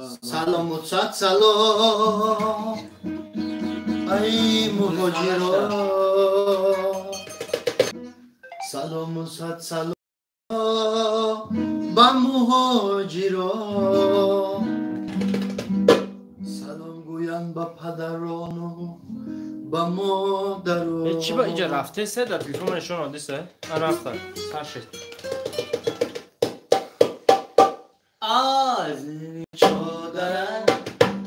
Салому сад салом ай муҳоҷиро, салому сад салом ба муҳоҷиро, салом гӯянд ба падарону ба модаро. Чӣ ба иҷа рафтесе? Дар телефон нишон одисе? Ман рафтам. Сар шид. Аз чодаран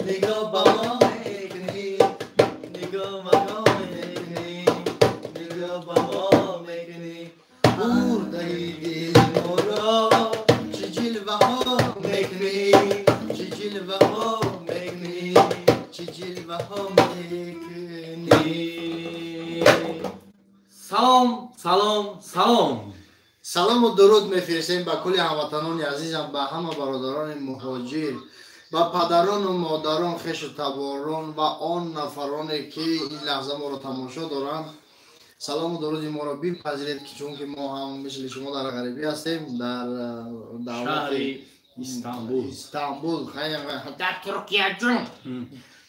нигоҳ ба мо мекунӣ, нигоҳ ба мо мекунӣ, нигоҳ ба мо мекунӣ, бурдаи дили моро чӣ ҷилваҳо мекунӣ, чӣ ҷилваҳо мекунӣ, чӣ ҷилваҳо мекунӣ. Салом, салом, салом. Салому дуруд мефиристем ба кулли ҳамватанони азизам, ба ҳама бародарони муҳоҷир, ба падарону модарон, хешу таборон ва он нафароне, ки ин лаҳза моро тамошо доранд. Салому дуруди моро бипазиред, ки чунки мо ҳам мисли шумо дар ғарибӣ ҳастем, дар шаҳри Истанбул. Истанбул, дар Туркия ҷун.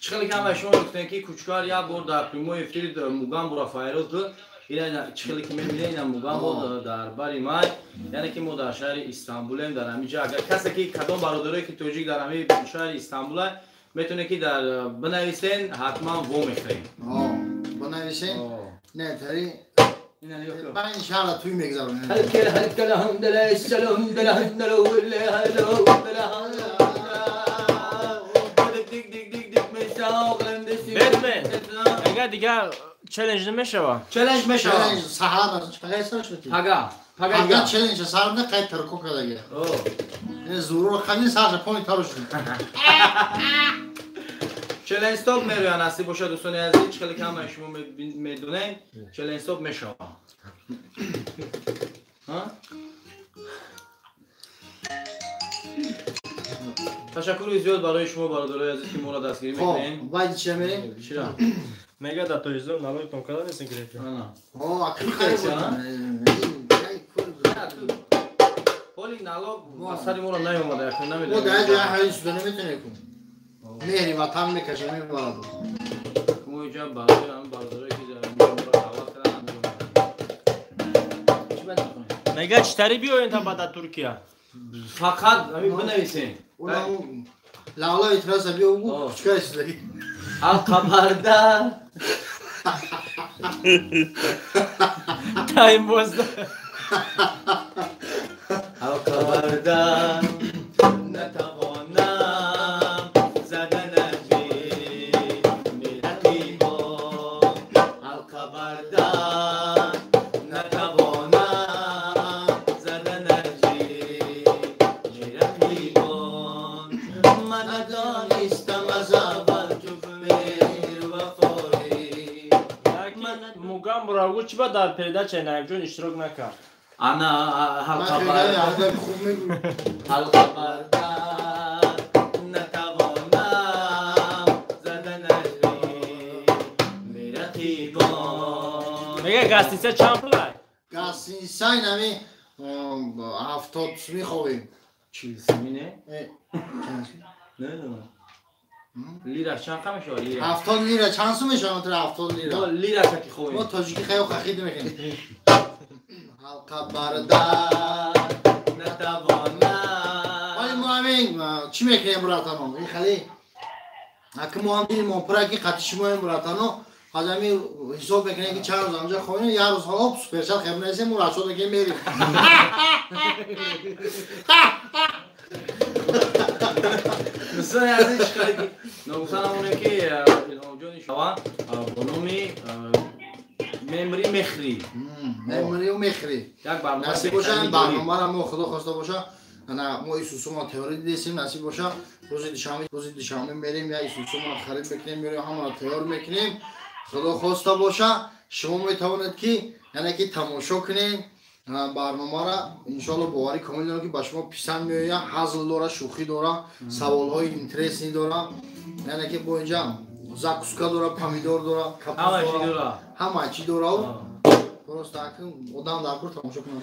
Чӣ хеле ки ҳамаи шумо гуфтем, ки Кучкар як бор дар прямой эфир Мугамбуро файроз дод. Ина чӣ хеле ки мебинед, ина Мугамбо дар бари май, яъне ки мо дар шаҳри Истанбулем. Дар ҳамин ҷо агар касе ки кадом бародарое ки тоҷик дар ҳамин шаҳри Истанбула, метавонед ки дар бинависен, ҳатман во мехӯрем. Бинависен, не тари панҷ шаҳра туй мегзаронем. Бетмен, ага дигар челлендж намешава? Челлендж мешава. Челлендж саҳар пага сар шуд. Пага. Пага челлендж сар не қай тарко кадаги. Не зуро қани сар пони таро шуд. Челлендж стоп мероя насиб бошад, дӯстони азиз, чӣ хеле ки ҳамаи шумо медонед, челлендж стоп мешава. Ташаккури зиёд барои шумо, бародарои азиз, ки моро дастгирӣ мекунед. Хоб, баъди чия мерем? Чира? Мега дар Тоҷикистон налогтон када нестен гирифта? О, акли хайр. Ҳоли налог ба сари моро наёмада, якун намедонем. Мо дар ҷоя ҳалли шуда наметонем кун. Меҳри ватан мекашем, мебарад. Мо инҷа барои ҳамин бародарое ки моро даъват карданд. Чӣ бояд кунем? Мега чӣ тари биёем та ба дар Туркия? Фақат ҳамин бинависем. Лавла итираса биё, угу кучкай шудаги. Алқабарда. Тайм бозда. Алқабарда натавонам заданаш мерақибон. Алқабарда натавонам заданаш мерақибон. Ман надонистам аз аввал ҷуз меҳр вафоӣ. Мугамбуро гу чӣ ба дар передачаи Наибҷон иштирок накард? Ана ҳалқабарда натавонам заданаш мерақибон. Мега гостиница чанд пулай? Гостиница инами 70 суми хобем. 40 суми не? Намедонам. Лира чанд қа мешавад? Лира 70 лира чанд сум мешавад? 70 лира. Лира ки хобем. Мо тоҷикӣ хеле хахид мекунем. Ҳалқабарда натавонам. Вале мо ҳамин чӣ мекунем, братано? Ин хеле аки мо ҳам дилмон пура ки қати шумоем, братано. Аз ҳамин ҳисоб мекунем ки чанд рӯз анҷа хобем, як рӯз ҳоп суперчат хеб несем, мо расо мекунем мерем. Дӯстони азиз, чӣ хеле ки ногуфта намонем, ки Илҳомҷони шава бо номи Мемри Мехри. Мемрию Мехри. Як барнома насиб боша, ин барномаро мо худо хоста боша, ана мо Исусумо теория дидесем, насиб боша, рӯзи душанбе мерем, я Исусуморо харид мекунем, мерем, ҳамаро тайёр мекунем. Худо хоста боша, шумо метавонед ки яъне ки тамошо кунед барномаро. Иншоалло боварӣ комил дорам, ки ба шумо писанд меояд, ҳазл дора, шӯхӣ дора, саволҳои интересный дора, яъне ки бо инҷа закуска дора, помидор дора, капуст дора, ҳама чӣ дора. Просто акн одам дар кур тамошо кунад.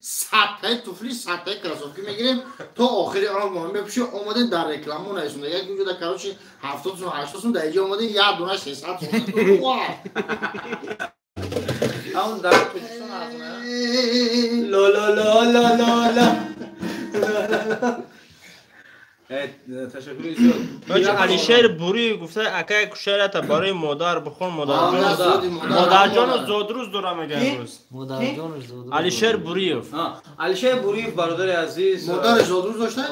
100 таи туфли, 100 таи кроссовки мегирем, то охири умр мепӯши. Омадем, дар реклама наисонда, як ҷода, короче, 70 сум, 80 сум, дар иҷо омадем, як дона 300 сум. Ҳамон дар Тоҷикистон арзона. Ло ло ло ло ло ло. Ташаккури зиёд. Алишер Буриев гуфта: «Акай кушарата барои модар бихон, модарҷону зодрӯз дора», мега имрӯз Алишер Буриев. Алишер Буриев, бародари азиз. Модари зодрӯз дошта.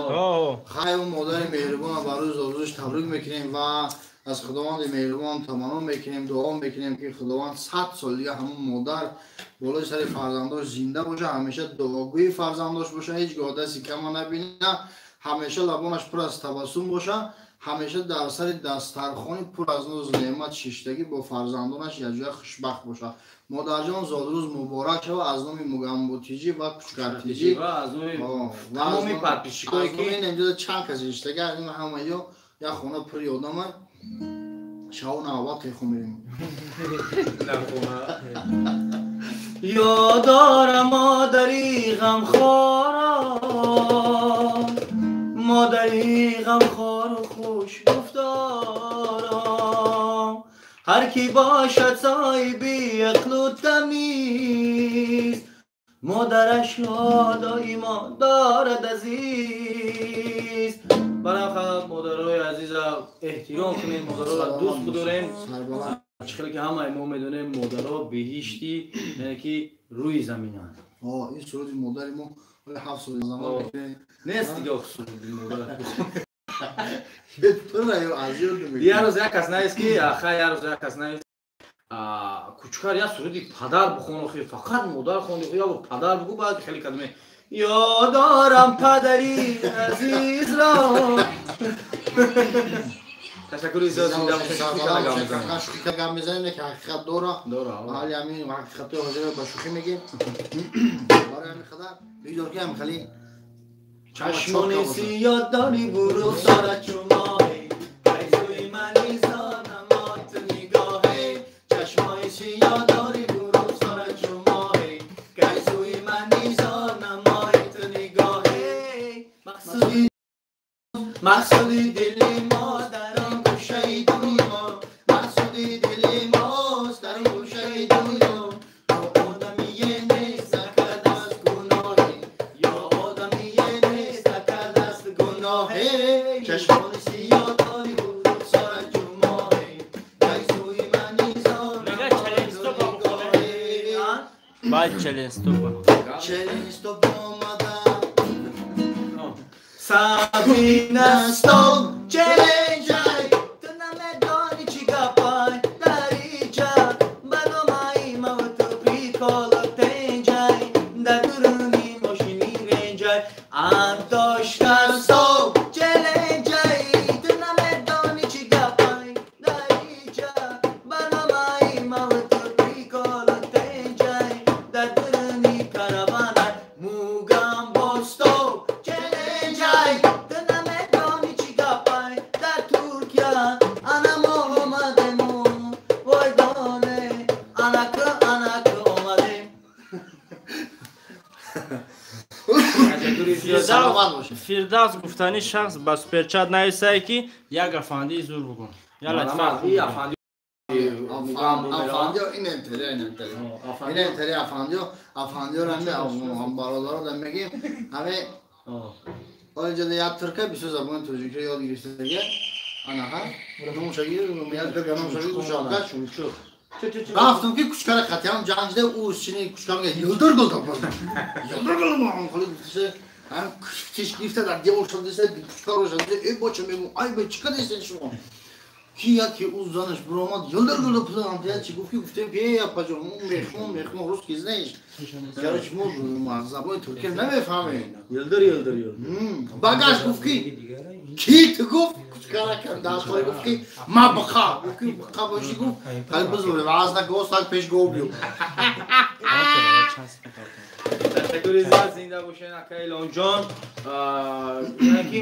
Хай, модари меҳрубона барои зодрӯзш табрик мекунем ва аз Худованди меҳрубон таманно мекунем, дуо мекунем, ки Худованд 100 сол дига ҳамон модар болои сари фарзандош зинда боша, ҳамеша дуогӯи фарзандош боша, ҳеҷ гоҳ дасти кама набина, ҳамеша лабонаш пур аз табассум боша, ҳамеша дар сари дастархони пур аз нозу неъмат шиштагӣ бо фарзандонаш якҷоя хушбахт боша. Модарҷон, зодрӯз муборак шава аз номи Мугамботиҷӣ ва Кучкартиҷӣ. Тамоми подписчикое ки чанд каси шиштагӣ, ҳамаё як хона пури одама. Шаву навбат қехо мерем. Ёдорам модари ғамхоро, модари ғамхору хушгуфторо. Ҳар ки бошад соҳиби ақлу тамиз, модарашро доимо дорад азиз. Барои модарои азиза эҳтиром кунем, модароро дӯст бидорем. Чӣ хеле ки ҳамаи мо медонем, модаро беҳишти, яъне ки рӯи заминанд. Ин суруди модари мо 7 соли замон. Нест дига суруди модар. Як рӯз як кас наист, ки хай, як рӯз як кас наист: «Кучкар, як суруди падар бихон, охи фақат модар хонди, як бор падар бугӯ». Баъд хеле кадме ёдорам падари азизро. Ташаккури зиёд, зинда бошед. Шӯхӣ гап мезанем, ки ҳақиқат дора. Ҳали ҳамин ҳақиқатҳои ҳозира ба шӯхӣ мегем. Барои ҳамин қадар бигзор, ки ҳам хеле чашмони сиёҳ дорӣ, рухсора чу моҳе, кайсӯи мани зонамот нигоҳе. Чашмои сиёҳ дорӣ, рухсора чу моҳе, кайсӯи мани зонамои ту нигоҳе. Мақсуди, мақсуди дили мо дар он гӯшаи дунё, мақсуди дили мост дар он гӯшаи дунё. Ё одамие нест накардаст гуноҳе, ё одамие нест накардаст гуноҳе. Чашмони сиёҳ дорӣ, рухсора чу моҳе, кайсӯи мани Мега челлендж стоп баъд, челлендж стоп. Челлендж стоп омада. Сабина, стоп, челленджай, ту намедони чӣ гапай дар иҷа. Барномаи маву ту приколу тенҷай, дар дуруни мошини ренҷай. Антошка, стоп, челленджай, ту намедони чӣ гапай дар иҷа. Барномаи маву ту приколу тенҷай, дар дуруни караванай. Мугамбо, стоп, челленджай, ту намедони чӣ гапай дар Туркия. Ана мо омадему, вой доне, анаку, анаку омадем. Саломат бошед. Фирдавс гуфтани шахс ба суперчат нависае, ки як афандии зур букун, я латифа. Афандио инентери, инентери, инентери афандио, афандиоро ҳами бародаро мегим. Ҳами оҷода як турка бисёр забони тоҷикиро ёд гирифтага. Анаҳа номша гир, як турка номша гир, шавка рафтум, ки кучкара қатиам ҷанг шуда, ӯ чини кучка мега: «Йилдир гул топа, йилдир гул». Ҳам тиш гирифта дар девор шудиса, кучкаро шудиса. «Эй боча», мегум, «ай бе, чӣ кардесен шумо?» Ки яке ӯ занаш биромад: «Йилдир гул топа». Чи гуфт, ки гуфтем, ки эй апаҷон, мо мехмон, мехмон, русский знаешь, короче, мо забони туркия намефаҳмем. Йилдир, йилдир, йилдир. Багаш гуфт, ки ки ту гуфт, кучкара дастхои гуфт, ки ма биқа гуфт, ки биқа боши. Гуфт: «Хали бизурем аз нагостак пеш гов биё». Ташаккури зиёд, зинда бошед, ака Илонҷон. Яъне ки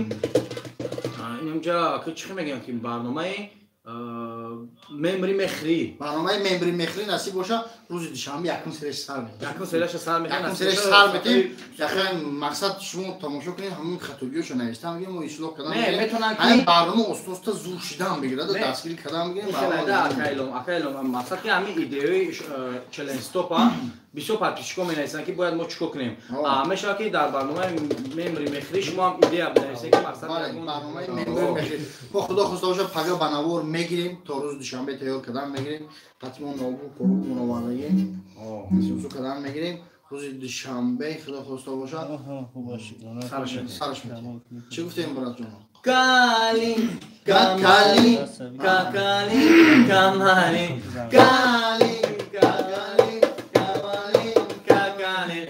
инҷа ки чӣ мегӯям, ки барномаи мемри мехри. Барномаи мемри мехри насиб боша рӯзи душанбе якум серияш сар метем. Якум серияш сар метем. Якум серияш сар метем. Яхе мақсад шумо тамошо кунед, ҳамин хатогиҳоша навиштан бигирем, мо ислоҳ кардан. Не, метавонанд ки ҳамин барнома оста-оста зур шидан бигирад, дастгирӣ кардан бигирем. Акайлом, акайлом, мақсад ки ҳамин идеяи челлендж стопа бисёр подписчикҳо менависанд ки бояд мо чӣ кор кунем. Мешавад ки дар барномаи мемри мехри шумо ҳам идея бинависед ки мақсад барномаи мемри мехри. Мо худо хоста боша пага ба навор мегирем, то рӯзи душанбе тайёр кардан мегирем. Қатъи мо ноутбук кору овардагӣ. Сусу кардан мегирем. Рӯзи душанбе худо хоста боша сараш метем. Чӣ гуфтем братҷон? Кали, какали, какали, камали, кали, какали, камали, какали.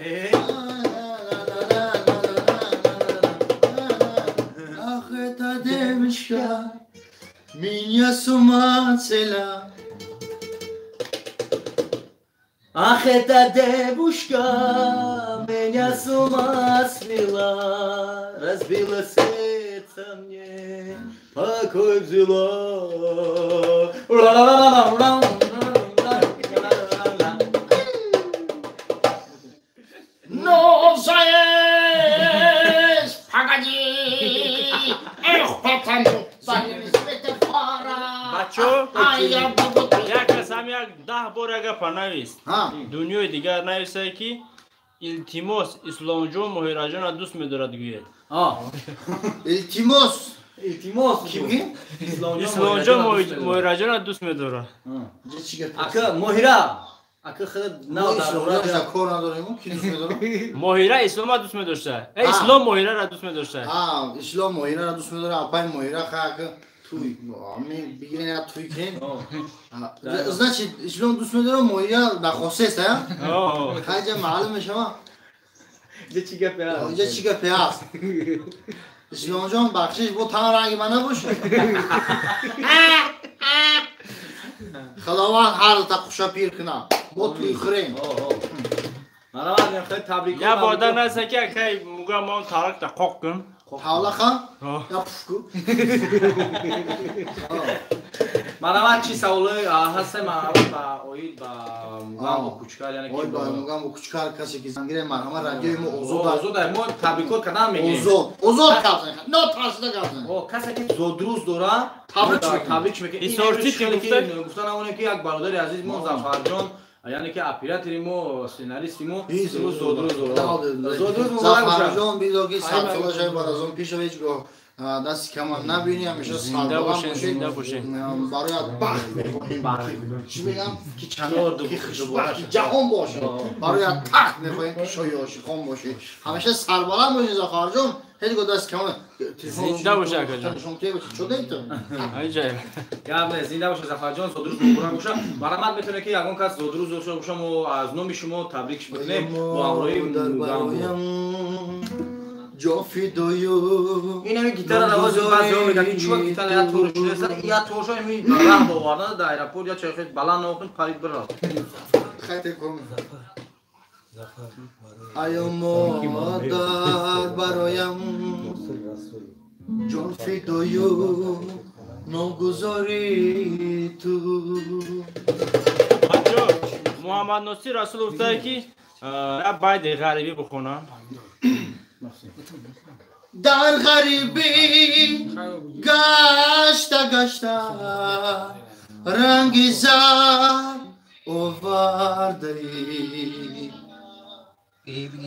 Ах, эта девушка меня с ума свела. Ах, эта девушка меня с ума свела, разбила сердце мне, покой взяла. Ну, заезд, погоди, эх, потому, бачо, як кас ҳам як 10 бор як гапа навист. Дунёи дигар нависае ки илтимос Исломҷон Моҳираҷонро дӯст медорад гӯед. Илтимос. Илтимос. Кӣ бигӯ? Исломҷон Моҳираҷонро дӯст медорад. Ака Моҳира. Ака худ нав дар кор надорем, ки дӯст медорад? Моҳира Исломро дӯст медошта. Ислом Моҳираро дӯст медошта. Ислом Моҳираро дӯст медорад, апай Моҳира ха ака туй, ами бигирен я туй кунем. Значит, Ислом дӯст медорад, Моҳира нахостест, а? Хайҷа маълум мешава. Инҷа чӣ гапе аст? Инҷа чӣ гапе аст? Исломҷон, бахшиш, бо тан ранги ман набошад. Худованд ҳар та хуша пир кунад. Мо туй хӯрем. Я бодар наста ки акай муга мон таракта қоқ кун. Ҳавлаха? Я пуф ку. Марҳамат, чӣ саволҳое ҳастем? Марҳамат ба оид ба Мугамбо Кучкар, яъне ки ба Мугамбо Кучкар касе ки зангире, марҳамат, радиои мо озод аст. Озод аст. Мо табрикот кардан мегирем. Озод. Озод гап занед. Нотарсида гап занед. Касе ки зодрӯз дора, табрик мекунем. Гуфта намонем ки як бародари азизи мо Зафарҷон, яъне ки оператори мо, сценаристи мо, имрӯз зодрӯз дорад. Зодрӯз муборак бошад. Зафарҷон, бидор ки 100 сола шавӣ, баъд аз он пеша ҳеҷ гоҳ дасти камам набинӣ, ҳамеша сарбаланд бошед. Бароят бахт мехоҳем. Чӣ мегам? Ки чанор, ки хушбахти ҷаҳон бошед. Бароят тахт мехоҳем, ки шоҳи ошиқон бошед. Ҳамеша сарбаланд бошед, Зафарҷон. Ҳеҷ гоҳ дасти камам. Зинда бошед, акаҷон. Чӣ дед ту? Аҷоиб. Гап нест, зинда бошед, Зафарҷон, зодрӯз муборак бошад. Марҳамат, метавонед ки ягон кас зодрӯз дошта бошад, мо аз номи шумо табрик бикунем бо ҳамроҳии Мугамбо. ҷо фидою. Ин ҳамин гитара навози баъзеҳо мегӯянд ки чӯба гитара як тор шудааст, як торшо ҳамин раҳ боварда дар аэропорт як чой хеле баланд навохт, парид бирав. Хайте кун. Айо модар бароям ҷон фидою ногузори ту. Бачо, Муҳаммад Носир Расулов гуфтае ки як байди ғарибӣ бихонам. Дар ғарибӣ гашта гашта ранги зар овардаӣ.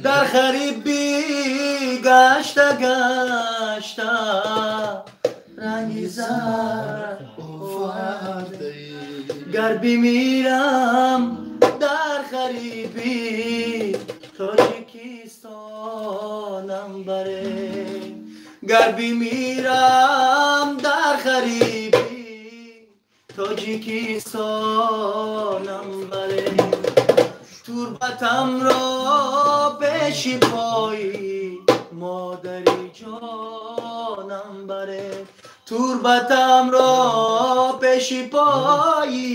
Дар ғарибӣ гашта гашта ранги зар овардаӣ. Гар бимирам дар ғарибӣ Тоҷикистонам баре. Гар бимирам дар ғарибӣ Тоҷикистонам баре. Турбатамро пеши пои модари ҷонам баре. Турбатамро пеши пои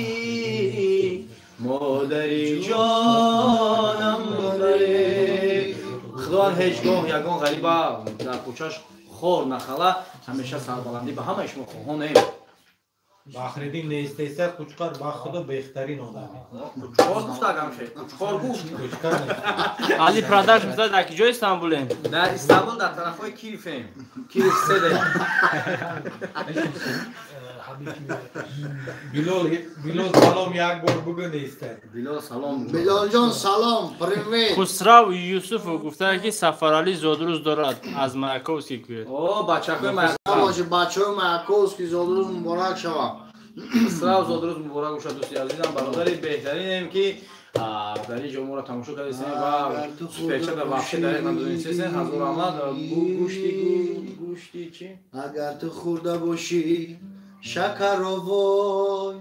модари ҷонам баре. Худованд ҳеҷ гоҳ ягон ғариба дар кӯчаш хор нахала, ҳамеша сарбаландӣ ба ҳамаи шумо хоҳонем. Бахриддин неистеса Кучкар ба худо беҳтарин одам. Кучкор гуфтагам ше. Кучкор гуфт. Кучкар нест. Али Продакшн гуфта дар куҷои Истанбулем? Дар Истанбул дар тарафҳои Кирифем. Кириф седе. Билол салом як бор бугӯ неиста. Билол салом. Билолҷон салом, привет. Хусрав Юсуфов гуфта ки Сафарали зодрӯз дорад аз Маяковский гӯяд. О, бачаҳои Маяковский. Бачаҳои Маяковский зодрӯз муборак шавад. Хусрав зодрӯз муборак бошад дӯсти азизам, бародари беҳтаринем ки дар ин ҷо моро тамошо кардесен ва суперчата вообще дар намедонистесен. Ҳазор раҳмат. Гӯшти гӯшти чи? Агар ту хӯрда бошӣ шакаровой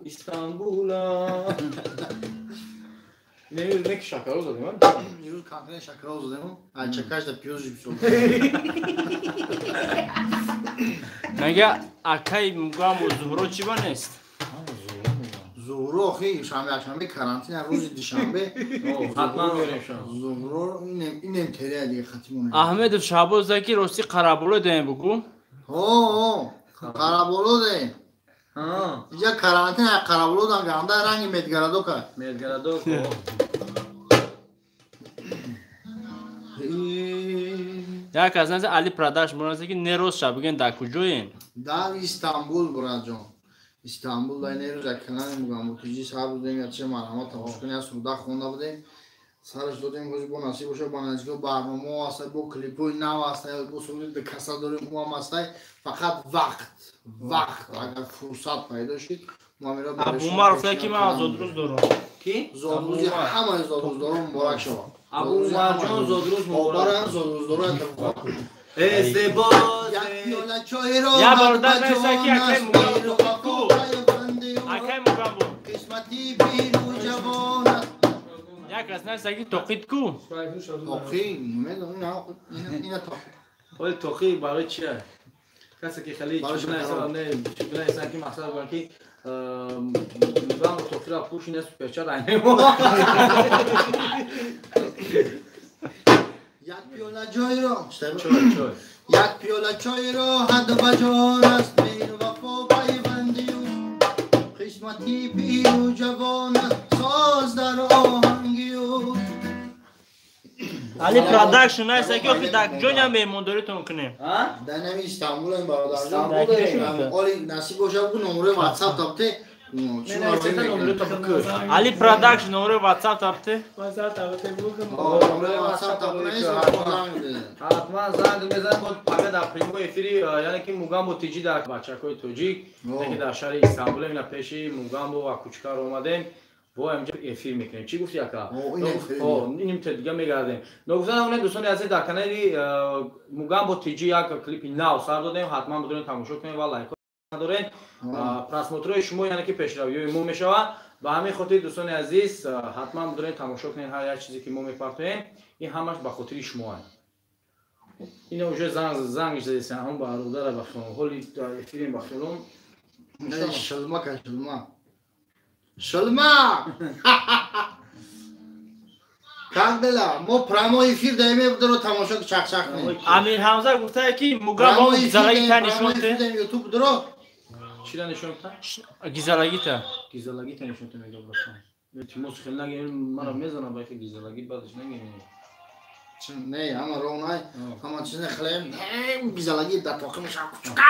Истанбула. Не, не ки шакаро задем, а? Имрӯз конкретно шакаро задем. Ай чакаш да пиёз бисёр. Мега акай Мугамбо Зуҳро чӣ ба нест? Зуҳро охи шанбе якшанбе карантин рӯзи душанбе. Ҳатман мерем шан. Зуҳро инем терия дига хатимон. Аҳмедов Шаҳбоз заки рости Қараболо даем бугу? Ҳо, Қараболо даем. Инҷа карантин Қараболо дан ганда ранги Медгородок. Медгородок. Як аз назар Али Продакшн бурназе ки нерӯз ша бигӯен дар куҷоен? Дар Истанбул братҷон. Истанбул дар нерӯз як канали Мугамбо ТЖ сар додем, якча марҳамат тамошо кунед, як суруда хонда будем. Сараш додем, ҳозир бо насиб боша, ба наздико барномаҳо ҳаста, бо клипҳои нав ҳаста, бо суруди каса дорем, ӯ ҳам ҳаста. Фақат вақт, вақт, агар фурсат пайдо шид, мо ҳаминро Абу Умар гуфта ки ман зодрӯз дорам. Ки? Зодрӯзи ҳамаи зодрӯздорон муборак шавад. Абу Умарҷон зодрӯз муборак. Зодрӯздорон Эздебоз. Я бародар неста ки акай Мугамбо. Акай Мугамбо. Қисмати пиру ҷавон аст. Як аз неста ки тоқид ку? Тоқи, намедонам, ина тоқи. Оли тоқи барои чи? Касе ки хеле чигуна инсан ки мақсад доранд ки Мугамбо тоқиро пӯшине суперчат айнемо. Як пиёла чойро, як пиёла чойро ҳад ба ҷон аст, меҳру вафо пайванди ӯ, қисмати пиру ҷавон аст, соз дар оҳанги ӯ. Али Продакшн неста ки охи дар куҷоям меҳмондоритон кунем? Дар нами Истанбулем бародарҷон. Оли насиб бошад бу номерои WhatsApp тапте. Али Продакшн номерои WhatsApp тапте. Ҳатман занг мезанем, мо пага дар прямой эфири, яъне ки Мугамбо ТЖ дар бачакҳои тоҷик, яъне ки дар шаҳри Истанбулем, ина пеши Мугамбо ва Кучкар омадем. Бо ҳамҷа эфир мекунем. Чӣ гуфти ака? Иним те дига мегардем. Ногуфта намонем дӯстони азиз, дар канали Мугамбо ТЖ як клипи нав сар додем, ҳатман бидонед тамошо кунед ва лайк надоред. Просмотрҳои шумо яъне ки пешравиҳои мо мешавад. Ба ҳамин хотир дӯстони азиз, ҳатман бидонед тамошо кунед ҳар як чизе ки мо мепартоем, ин ҳамаш ба хотири шумо аст. Ина уже занг задесен, ҳам бародара ба хиёлом, ҳоли эфирем ба хиёлом. Шилма ка шилма. Шилма! Как дела? Мо прямой эфир даем, бидро тамошо чақ-чақ кунем. Амир Ҳамза гуфта ки Мугамбо гизалагита нишон те. YouTube дро. Чира нишон та? Гизалагита. Гизалагита нишон те мега братан. Илтимос хел нагем, мара мезана ба ки гизалагит баъдаш нагем. Не, ҳама роҳ най, ҳама чиз нехлем. Гизалагит дар тоқи мешава кучука.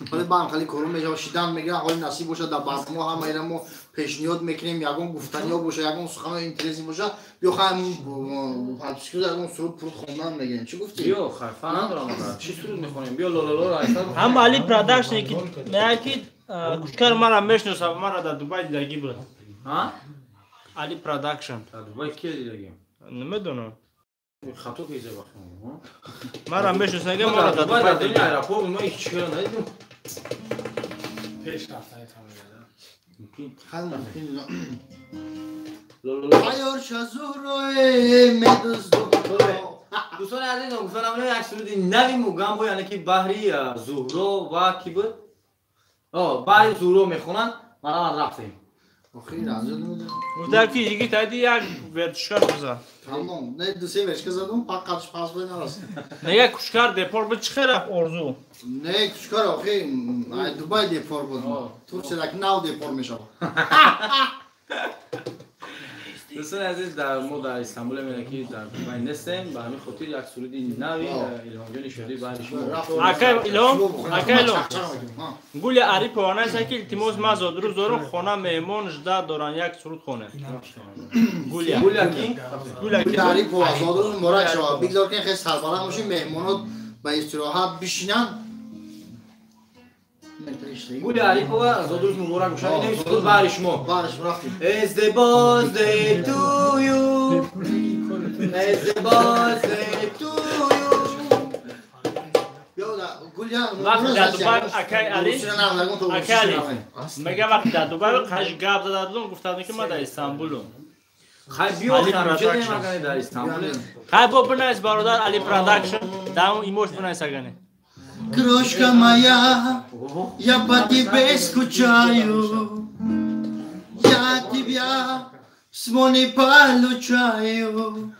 Ҳоли ба ҳам хеле кору мешава, шидан мегирад, ҳоли насиб бошад дар барнома ҳама ира мо пешниҳод мекунем, ягон гуфтаниҳо боша, ягон суханои интересӣ боша, биё хай подпискиро ягон суруд пуруд хондан мегирем. Чӣ гуфтӣ? Биё хай, фарқ надорам, чӣ суруд мехонем? Биё лололо айсад. Ҳама Али Продакшн ки меяд ки Кучкар мара мешиносад, мара дар Дубай дидагӣ буд. Ҳа? Али Продакшн. Дар Дубай ки дидагӣ? Намедонам. Хато кизе бахм. Мара мешиносад, мара дар Дубай дар дунёи аэропорт мо ҳеҷ чиро надидем. Пеш рафтани там мегада. Мумкин. Хал мумкин. Лололо. Тайёр ша зуҳроe медуздум. Дӯстони азиз, гуфтанам як суруди нави Мугамбо, яъне ки баҳри Зуҳро ва ки буд? Баҳри Зуҳро мехонанд. Мана рафтем. Охи разё намедонам. Гуфта ки йигит айди як вертишка бизан. Тамом. Не ду се вертишка задум, фақат пас бой нарасид. Нега Кучкар депор буд, чӣ хел рафт орзу? Не, Кучкар охи ай Дубай депор буд. Турсия ки нав депор мешавад. Дӯстони азиз, дар мо дар Истанбул мена ки дар Дубай нестем, ба ҳамин хотир як суруди нави Илҳомҷони Шодӣ баъди шумо. Акай Илҳом, акай Илҳом. Гули Арипова наиса ки илтимос ман зодрӯз дорам, хона меҳмон жда доран, як суруд хонем. Гулия. Гулия ки? Гулия ки? Арипова зодрӯз муборак шавад. Бигзор ки хеле сарбаланд бошем, меҳмонот ба истироҳат бишинанд. Гули Арипова зодрӯз муборак бошад. Инем суруд баҳри шумо. Баҳриш рафтем. It's the birthday to you. It's the birthday to you. Вақт дар Дубай акай Али, акай Али, мега вақт дар Дубай қаш гап зададум, гуфтадум ки ман дар Истанбулум. Хай биё ҳамҷа дар Истанбул. Хай бо бинавис бародар Али Продакшн, дар он имош бинавис агане. Крошка моя, я по тебе скучаю, я тебя письмо не получаю,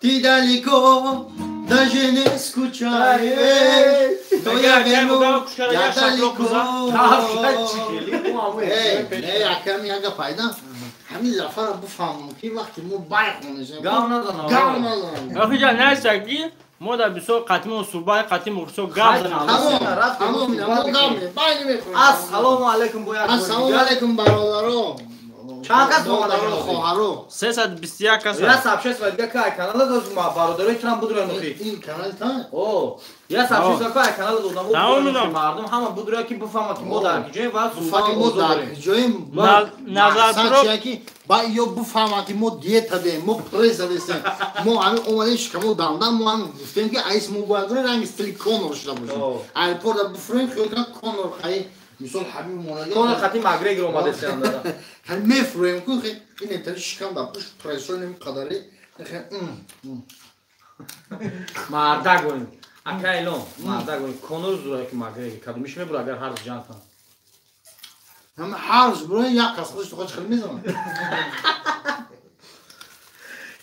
ты далеко, даже не скучаешь, то я верну, я далеко. Эй, эй, акам яга пайда, ҳамин лафара буфаҳмам ки вақти мо бай хонешем. Гав назанам. Гав назанам. Охи ҷа наиса ки мо дар бисёр қатимон суҳбат, қатим мухлисо гап занем. Тамом, мо гап бай намехӯрем. Ассалому алайкум бо як. Ассалому алайкум бародаро. Чанд кас омада? Хоҳаро. 321 кас. Я сообщество дига кай канала доз ма бародарои трам будура нухи. Ин канал та? О, я сообщество кай канала додам. Мардум ҳама будура ки бифаҳмад ки мо дар куҷоем ва суҳбати мо дар куҷоем. Назар ки ба ё бифаҳмад ки мо диета дем, мо пресс дадестем. Мо ҳамин омадем шикамо дамдан, мо ҳам гуфтем ки айс мо бояд ранги стили Конор шуда бошем. Аэропорта буфурем, хиёл кунам Конор хай мисол ҳабиб монага. Конор хати Макгрегор омадестем дада. Хай мефурем ку хай ин этари шикам да пуш прессо нем қадари. Хай мардак гӯем. Ака Илон, мардак гӯем. Конор зура ки Макгрегор кадомиш мебура агар ҳар ҷанг кунад. Ҳама ҳар бура як кас худаш то хел мезанад.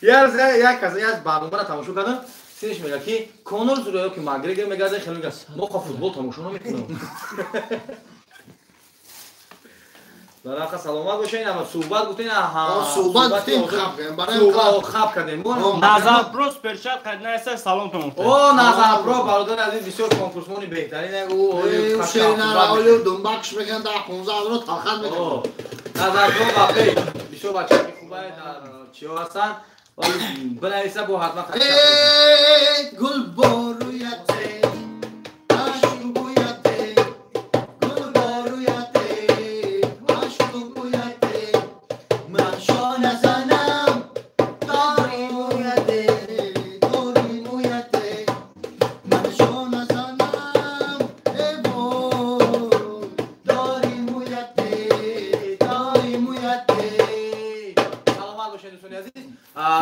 Як кас як барномаро тамошо кардам. Синиш мегӯяд ки Конор зура ки Макгрегор мегардад, хеле мегӯяд мо ха футбол тамошо намекунем. Барака саломат бошед, ама суҳбат гуфтем, суҳбат гуфтем, хаб суҳбат хаб кардем. Назар Про суперчат қайд наиса салом тон гуфтем. О, Назар Про бародари азиз бисёр конкурсмони беҳтарин ӯ шернараолю думбакш мекунад, дар 15 ҳазор талхат мекунад. Назар Про бапе бисёр бачаи хубае дар чиё ҳастанд. Бинависа бо ҳатман. Эй гул боруяте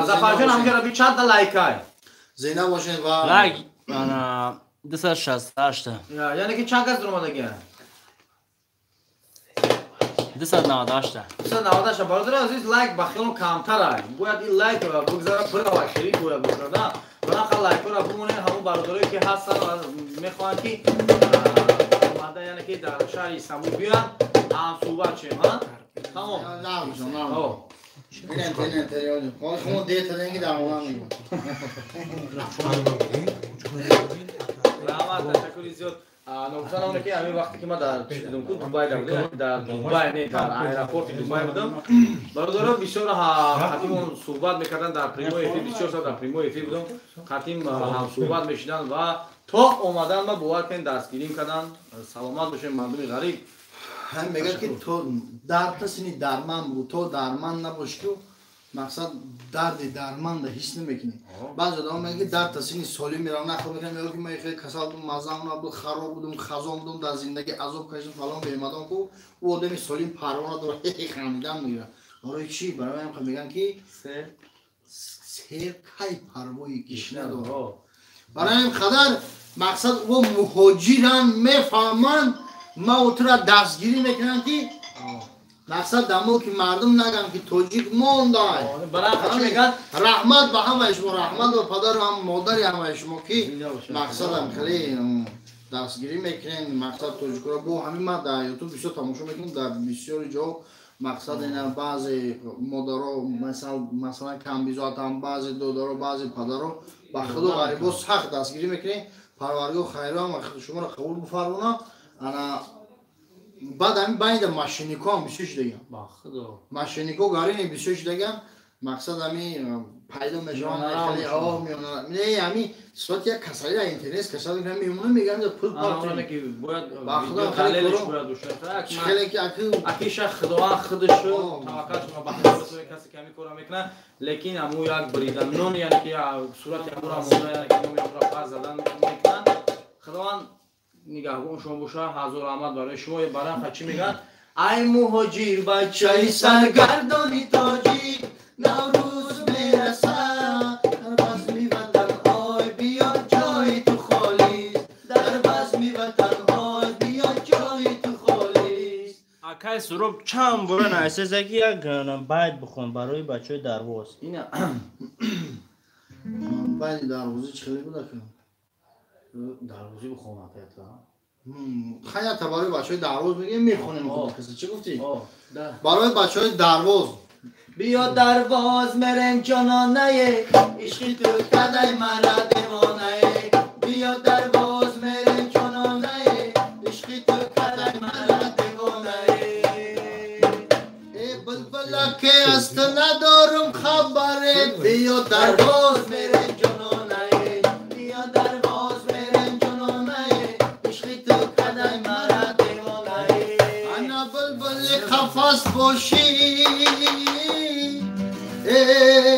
Зафарҷон ҳамҷара би чанд та лайкай? Зина бошед ва лайк ана 268. Яъне ки чанд кас дуромадагия? 298. 298. Бародари азиз, лайк ба хелон камтар. Бояд ин лайк бигзара бирава, хеле бояд бошад, а? Барақа лайкҳоро бимонед, ҳамон бародарое ки ҳастанд ва мехоҳанд ки омада, яъне ки дар шаҳри Истанбул биёянд, ҳам суҳбат шем, ҳа? Тамом. Нағз, нағз. Ин ҳол шумо диета денги дар онам мегӯям. Раҳмат, ташаккури зиёд. Ногуфта намонем ки ҳамин вақте ки ман дар чидум ку Дубай будам, дар Дубай не, дар аэропорти Дубай будам. Бародаро бисёр қатимон суҳбат мекарданд дар прямой эфир, бисёр соат дар прямой эфир будам. Қатим ҳам суҳбат мешиданд ва то омадан ма бовар кунед дастгирим карданд. Саломат бошед мардуми ғариб. Ҳам мегӯяд ки то дард сини дарман буд, то дарман набош ку мақсад дарди дарманда ҳис намекунӣ. Баъзе одамон мегӯянд ки дард тасини солим меравам, нахӯр мекунам, мегӯяд ки ман хеле касал будам, маззаам набуд, хароб будам, хазон будам, дар зиндагӣ азоб кашидам, фалон бемадон ку. Ӯ одами солим парво надорад, хандидан мегирад. Барои чӣ? Барои ҳам мегӯянд ки сер кай парвои гишна дорад. Барои ҳам қадар мақсад ӯ муҳоҷиран мефаҳманд, ма ӯ тура дастгирӣ мекунанд ки Мақсад дар мулки мардум нагам ки тоҷик мондай. Раҳмат ба ҳамаи шумо, раҳмат ба падару ҳам модари ҳамаи шумо ки мақсадам хеле дастгирӣ мекунем. Мақсад тоҷикро бо ҳамин ман дар ютуб бисёр тамошо мекунем, дар бисёри ҷо мақсад ина баъзе модаро масалан камбизоатам, баъзе додаро, баъзе падаро ба худо ғарибо сахт дастгирӣ мекунем. Парвардигор хайрам шуморо қабул бифармона. Ана баъд ҳамин байнида машинико ҳам бисёр шудаган. Машинико гарини бисёр шудаган. Мақсад ҳамин пайдо мешаванд, не ҳамин сифати як касалӣ интернет касалӣ мемона мегӯянд пул акиша худованд худашо таваккал шумо ба худо касе ки ҳамин корро мекунад, лекин ҳамун як бридан нон, яъне ки сурати ҳамура монда, яъне ки номи ҳамура пас задан мекунанд. Худованд нигаҳбон шумо боша. Ҳазор раҳмат барои шумо. Барам чӣ мегӯянд? Ай муҳоҷир бачаи саргардони тоҷик, Наврӯз мерасад дар базми ватан, ой биё ҷои ту холист, дар базми ватан, ой биё ҷои ту холист. Акай Суроб чанд бора наисеса ки як байт бихон барои бачаҳои Дарвоз. Ина байти Дарвозӣ чӣ хеле буд ака? Дарвозӣ бихон акаята. Хаята барои бачаҳои Дарвоз мегӯем, мехонем. Чӣ гуфтӣ? Барои бачаҳои Дарвоз. Биё Дарвоз мерем ҷононае, ишқи ту кадай мара девонае. Биё Дарвоз мерем ҷононае, ишқи ту кадай мара девонае. Э булбула ки аз ту надорум хабаре, биё Дарвоз мерем ҷононае, биё Дарвоз мерем ҷононае, ишқи ту кадай мара девонае. Ана булбули қафас бошӣ,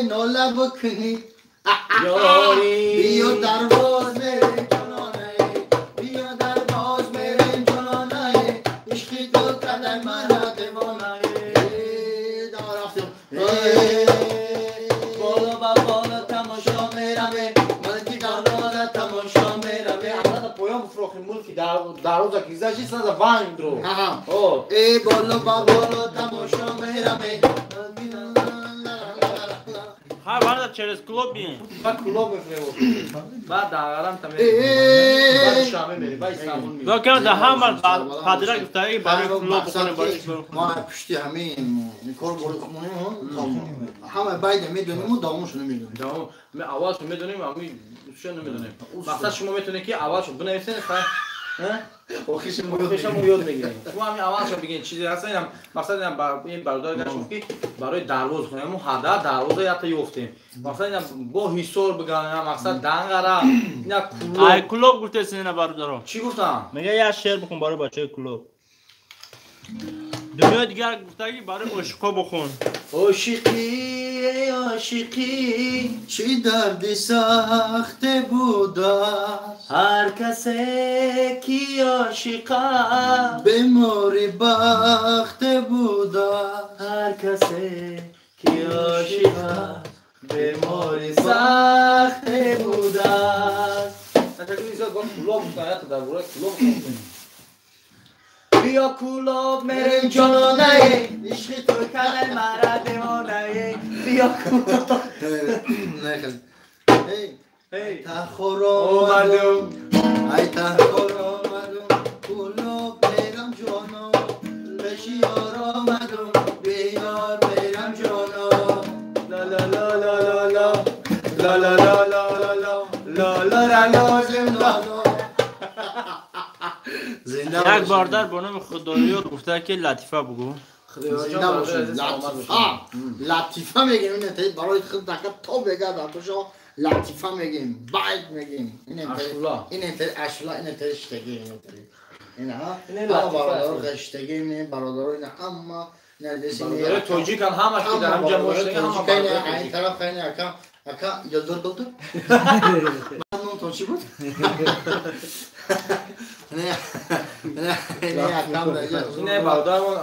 нола бикунӣ ёрӣ. Биё Дарвоз мерем ҷононае, биё Дарвоз мерем ҷононае, ишқи ту кадай мара девонае. Боло ба боло тамошо мераме, мулки Дарвоза тамошо мераме. Албатта поён буфрохи мулки Дарвоза ки гузашти сада вангдро. Э боло ба боло тамошо мераме. Ҳа варда через клуб бием. Баъд клуб мефрем. Баъд Дағарам та мерем. Баъд Душанбе мерем, баъд Истанбул мерем. Локан да ҳама падра гуфтаги барои клуб бихонем, барои мо пушти ҳамин кор бори хумонем, ҳама байда медонем ва давомашо намедонем. Давом ме аввалшо медонем, ами усша намедонем. Мақсад шумо метавонед ки аввалшо бинависед, охишо мо ёд мегирем. Шумо ҳамин аввалшо бигӯед чизе ҳаст, инам мақсад инам ин бародар гашт гуфт ки барои Дарвоз хонем, мо ҳада Дарвоза якта ёфтем. Мақсад инам бо Ҳисор биган, инам мақсад Данғара, ина Кулоб. Ай Кулоб гуфтест ина бародаро. Чӣ гуфтам? Мега як шеър бихон барои бачаҳои Кулоб. Дунёи дигар гуфтаги барои ошиқҳо бихон. Ошиқӣ, ошиқӣ, чӣ дарди сахте будааст, ҳар касе ки ошиқ аст, бемори бахте будааст, ҳар касе ки ошиқ аст, бемори сахте будааст. Биё Кулоб мерем ҷононае, ишқи ту кадай мара девонае. Биё Кулоб. Тахор омадум, ай тахор омадум, Кулоб мерам ҷоно, пеши ёр омадум, биёр мерам ҷоно. Ла ла ла ла ла ла ла ла ла ла ла ла ла ла ла ла. Як бародар бо номи Худоёр гуфта ки латифа бугӯ. Зинда бошед. Латифа мегем, ин барои худ дака то бега датошо латифа мегем, байт мегем. Ин ашула, ин штеги, ин ҳа бародаро ғаштаги, ин бародаро ин ҳама бародарои тоҷикан ҳамаш ки дар ҳамҷа моштаги ҳама бародарои ин тараф хайни ака ака Йилдир доктор. Номтон чӣ буд? Не, не, акам не бародармон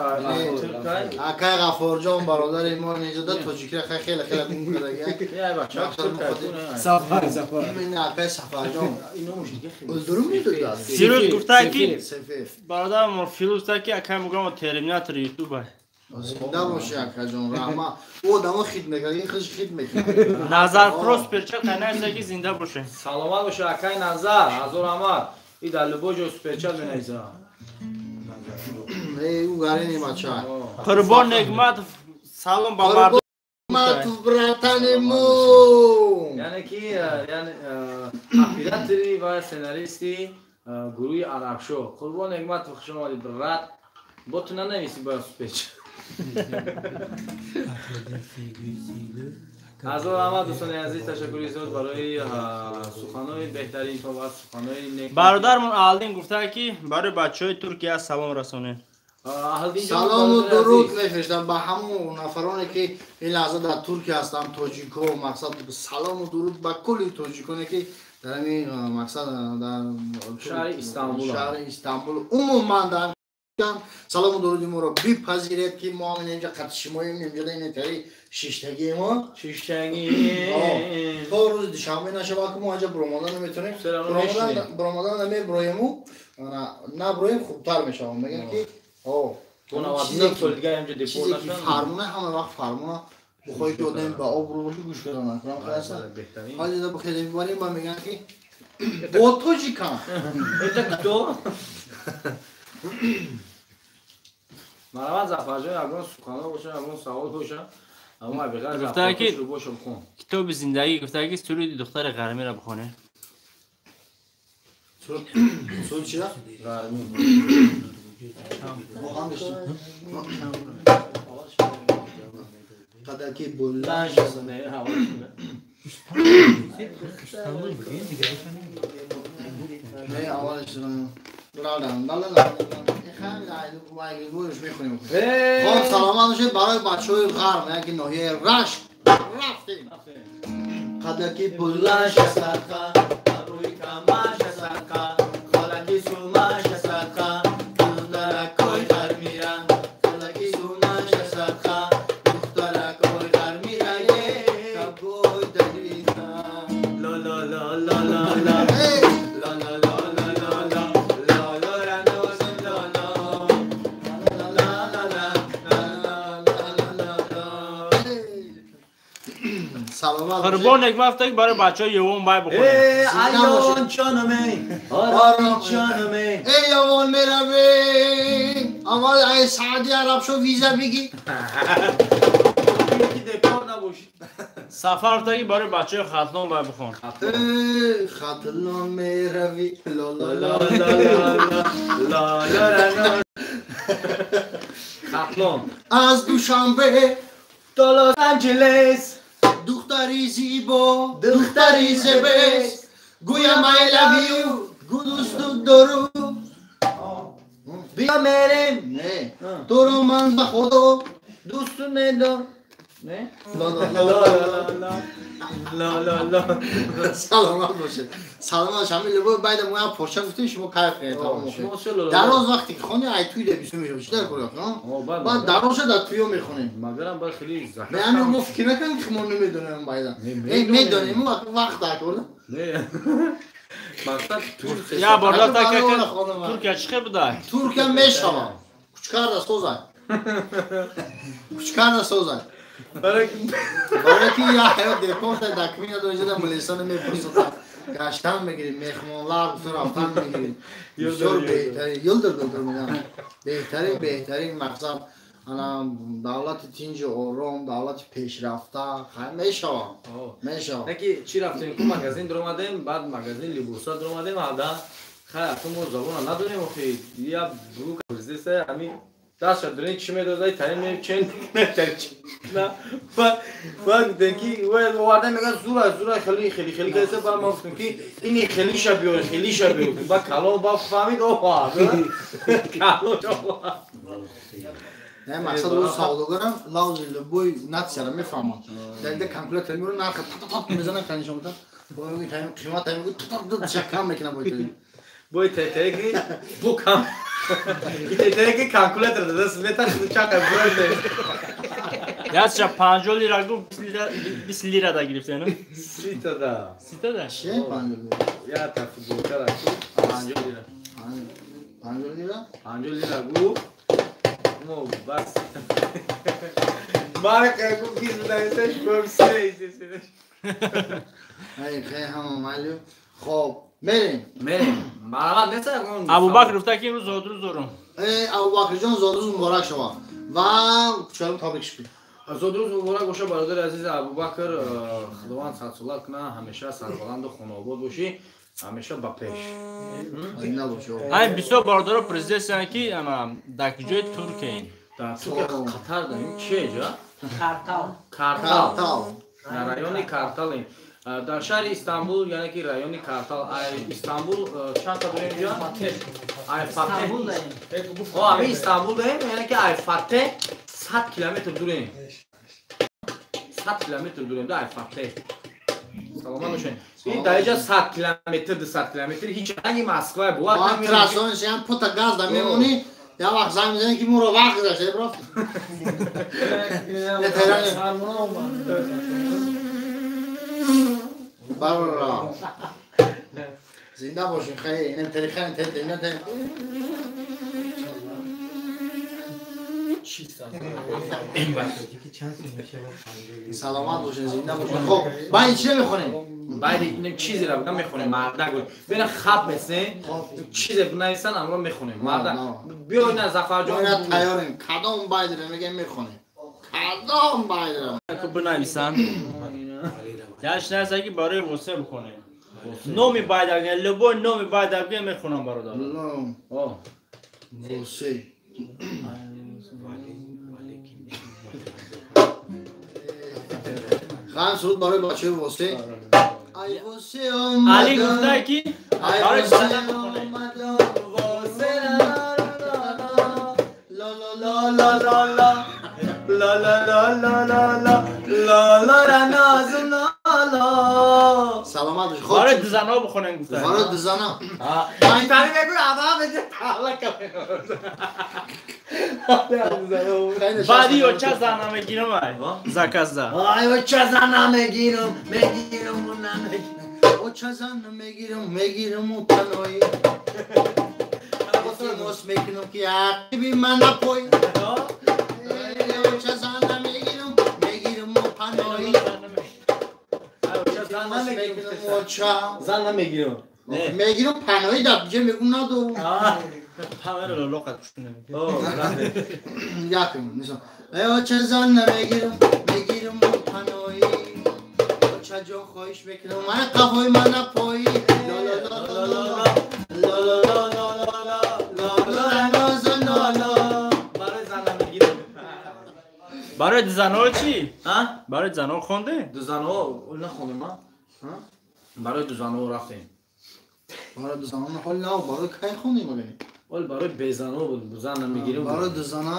акай Ғафорҷон бародари мо инҷода тоҷикира хеле хеле гум кардаги. Сафар, Сафар. Ин акай Сафарҷон. Ӯлдурум медодад. Фирӯз гуфта ки бародарам Фирӯз гуфта ки акай мугам терминатор ютуба. Зинда боши акаҷон, раҳмат. Ӯ одамо хит мекард, ин худш хит мекард. Назар Просперча қайнайса ки зинда боше. Саломат боши акай Назар, ҳазор раҳмат. И дар любой ҷой суперчат менависа. Эй, ӯ гарини бача. Қурбон Негматов салом ба мардум. Матов братани мо. Яъне ки яъне оператори ва сценаристи гурӯҳи Арабшо. Қурбон Негматов, хуш омадӣ брат. Бо ту нанависи бояд суперчат. Ҳазор раҳмат дӯстони азиз, ташаккури зиёд барои суханои беҳтаринтон ва суханои нек. Бародармон Аҳлдин гуфта ки барои бачаҳои Туркия салом расонед. Салому дуруд мефиристам ба ҳамон нафароне ки ин лаҳза дар Туркия ҳастанд, тоҷико. Мақсад салому дуруд ба кулли тоҷиконе ки дар ҳамин мақсад дар шаҳри Истанбул, шаҳри Истанбул умуман дар салому дуруди моро бипазиред ки мо ҳам инҷа қати шумоем, инҷа интари шиштагии мо шиштагӣ то рӯзи душанбе нашавад ки мо инҷа буромадан наметавонем. Буромадан намебуроему, набуроем хубтар мешавад. Мегӯям ки чизе ки фармона ҳама вақт фармона бухоҳӣ ки одам ба обрӯ боши гӯш карда накунам. Ҳозир бихезем бибарем ба мегӯям ки бо тоҷикам. Это кто? Марҳамат Зафарҷон, ягон сухано боша, ягон савол боша, аммо абиғар Зафарҷон боша бихон. Китоби зиндагӣ гуфта ки суруди духтари ғармиро бихонед. Суруд чира? Ғармӣ. Қадаки буланд не аввалаш хоб саломат бошед барои бачаҳои ғарм, яки ноҳияи Рашт рафтем. Қадаки буланд садқа, абрӯи камаш садқа, холаки сумаш садқа, духтаракои ғармира, холаки сумаш садқа, духтаракои ғармира, кабой дарина. ла ла ла ла ла ла ла ла ла ла ла саломат. Қурбон Негматов ки барои бачаҳои Ёвон бай бихонед. Э айён ҷонам, ором ҷонам. Эй Ёвон меравӣ, аввал ай Саъди Арабшо виза бигӣ. Ки депор набошӣ. Сафар гуфта ки барои бачаҳои Хатлон бай бихон. Эй Хатлон меравӣ, ла ла ла ла ла ла. Хатлон. Аз Душанбе то Лос-Анҷелес. Духтари зибо, духтари зебест, гӯям I love you, гу дӯсту дору. Биё мерем. Не, туро ман ба худо дӯсту медор. Не? ла ла ла ла ла. Саломат бошед. Саломат бошед. Ҳамин любой байда мо як порча гуфтем, шумо кайф кардед. Дароз вақте ки хони ай туй лебису мешавад. Чӣ дар кор? Баъд дароза дар туё мехонем. Магарам баъд хеле захмат. Не, ҳамин мо фикр накунем ки мо намедонем байда. Не, медонем, вақт дар кор. Не. Мақсад Туркия. Я борда Туркия чӣ хел буда? Туркия мешавад. Кучкарда созад. Кучкарда созад. Барои ки я ҳаёт депорта документ надорӣ, ҷода милиса намепурсад. Гаштан мегирем, меҳмонлар бисёр рафтан мегирем. Бисёр беҳтарин, юлдир юлдир мегӯям. Беҳтарин, беҳтарин мақсад ана давлати тинҷу ором, давлати пешрафта мешавад. Мешавад. Не ки чӣ рафтем, ку магазин дуромадем, баъд магазин либоса дуромадем, ҳада хай акун мо забона надорем, охи я бурук пурсиса ҳамин даша дурин чӣ медодай таин чен на баъд гуфтем ки оварда мегӯяд зура зура хеле хеле хеле кардаса, баъд мо гуфтем ки ини хелиша биёр, хелиша биёр. Баъд калон ба фаҳмид, овард калон овард. Не, мақсад ӯ савдогарам лавзи любой нацияро мефаҳмад. Дар калкулятор меёрад, нарха тап-тап мезанад, канишон мета. Қимат мегӯяд, тап-тап чакам мекунад бо италия. Бой тетеги бу кам. Тетеги калкулятор даст меташ чака бурде. Ясча 50 лира гуфт, 20 лира да гирифте, не? Сита да. Сита да? Че 50 лира? Я та футболка да 50 лира. 50 лира? 50 лира гуфт. мо бас. Марка кукиз нависаш бомсе. Ай хай ҳама майли. Хоб, мерем. Мерем. Марҳамат нест Абубакр гуфта ки имрӯз зодрӯз дорам. Э, Абубакрҷон зодрӯз муборак шава. Ва кучарам табрик шуд. Зодрӯз муборак боша бародари азиз Абубакр, Худованд садсолат кунад, ҳамеша сарбаланду хонаобод бошӣ, ҳамеша ба пеш. Зинда бошӣ. Ай бисёр бародаро президент ки ана дар куҷои Туркияин? Дар Туркия Қатар даем чие ҷа? Картал. Картал. Дар райони Карталем. Дар шаҳри Истанбул, яъне ки райони Картал. Ай Истанбул чанд та дорем ҷа? Ай Фатеҳ. О, ами Истанбул даем, яъне ки ай Фатеҳ 100 километр дурем. 100 километр дурем да ай Фатеҳ. Саломат бошед. Ин дар инҷа 100 километр, 200 километр ҳеҷ ранги Москва бувад. Ма трассаон шиам пута газ да мемонӣ, я вақт занг мезанӣ ки муро вақт гузашта, бро. Барора. Зинда бошин, хай, инем тарихан, инем тарихан. Саломат бошин, зинда бошин. Хоб, баъд чӣ мехонем? Баъд инем чизеро бигам мехонем, мардак. Бина хаб месен, чизе бинависан, амро мехонем. Мардак. Биё ина Зафарҷон. Ина тайёрем. Кадом байдро мегем мехонем? Кадом байдро? Ку бинависан. Яш нест ки барои ғуссе бихонем. Номи байда, любой номи байда бигем мехонам бародар. О. Ғуссе. Хан суд барои бачаи Воссе. Ай Воссе омадам. Али гуфта ки ай Воссе омадам. Воссе ла ла ла ла ла ла ла ла ла ла ла ла ла ла назм ла ла. Саломат бош. Барои дузано бихонем гуфта. Барои дузано. Ай тани мегӯй ава беҷа таҳла кам. Баъди оча зана мегирам ай. Заказда. Ай оча зана мегирам, мегирам у намегирам. Оча зана мегирам, мегирам у панои. Илтимос мекунам ки ақиби ман напой. Оча зана мегирам, мегирам у панои. Зан намегирам. Мегирам панои дар биҷа мегум надорам. Памера лоқат пуштунем. Якум, нишон. Оча зан намегирам, мегирам у панои. Оча ҷон хоҳиш мекунам, ман қафои ман напои. Ла ла ла ла ла ла ла ла ла ла ла ла. Барои зан намегирам. Барои дузанҳо чӣ? Барои дузанҳо хонде? Дузанҳо нахондем, а? Барои дузанҳо рафтем. Барои дузанҳо ҳол на, барои кай хондем агар? Ҳол барои безанҳо буд, зан намегирем. Барои дузана?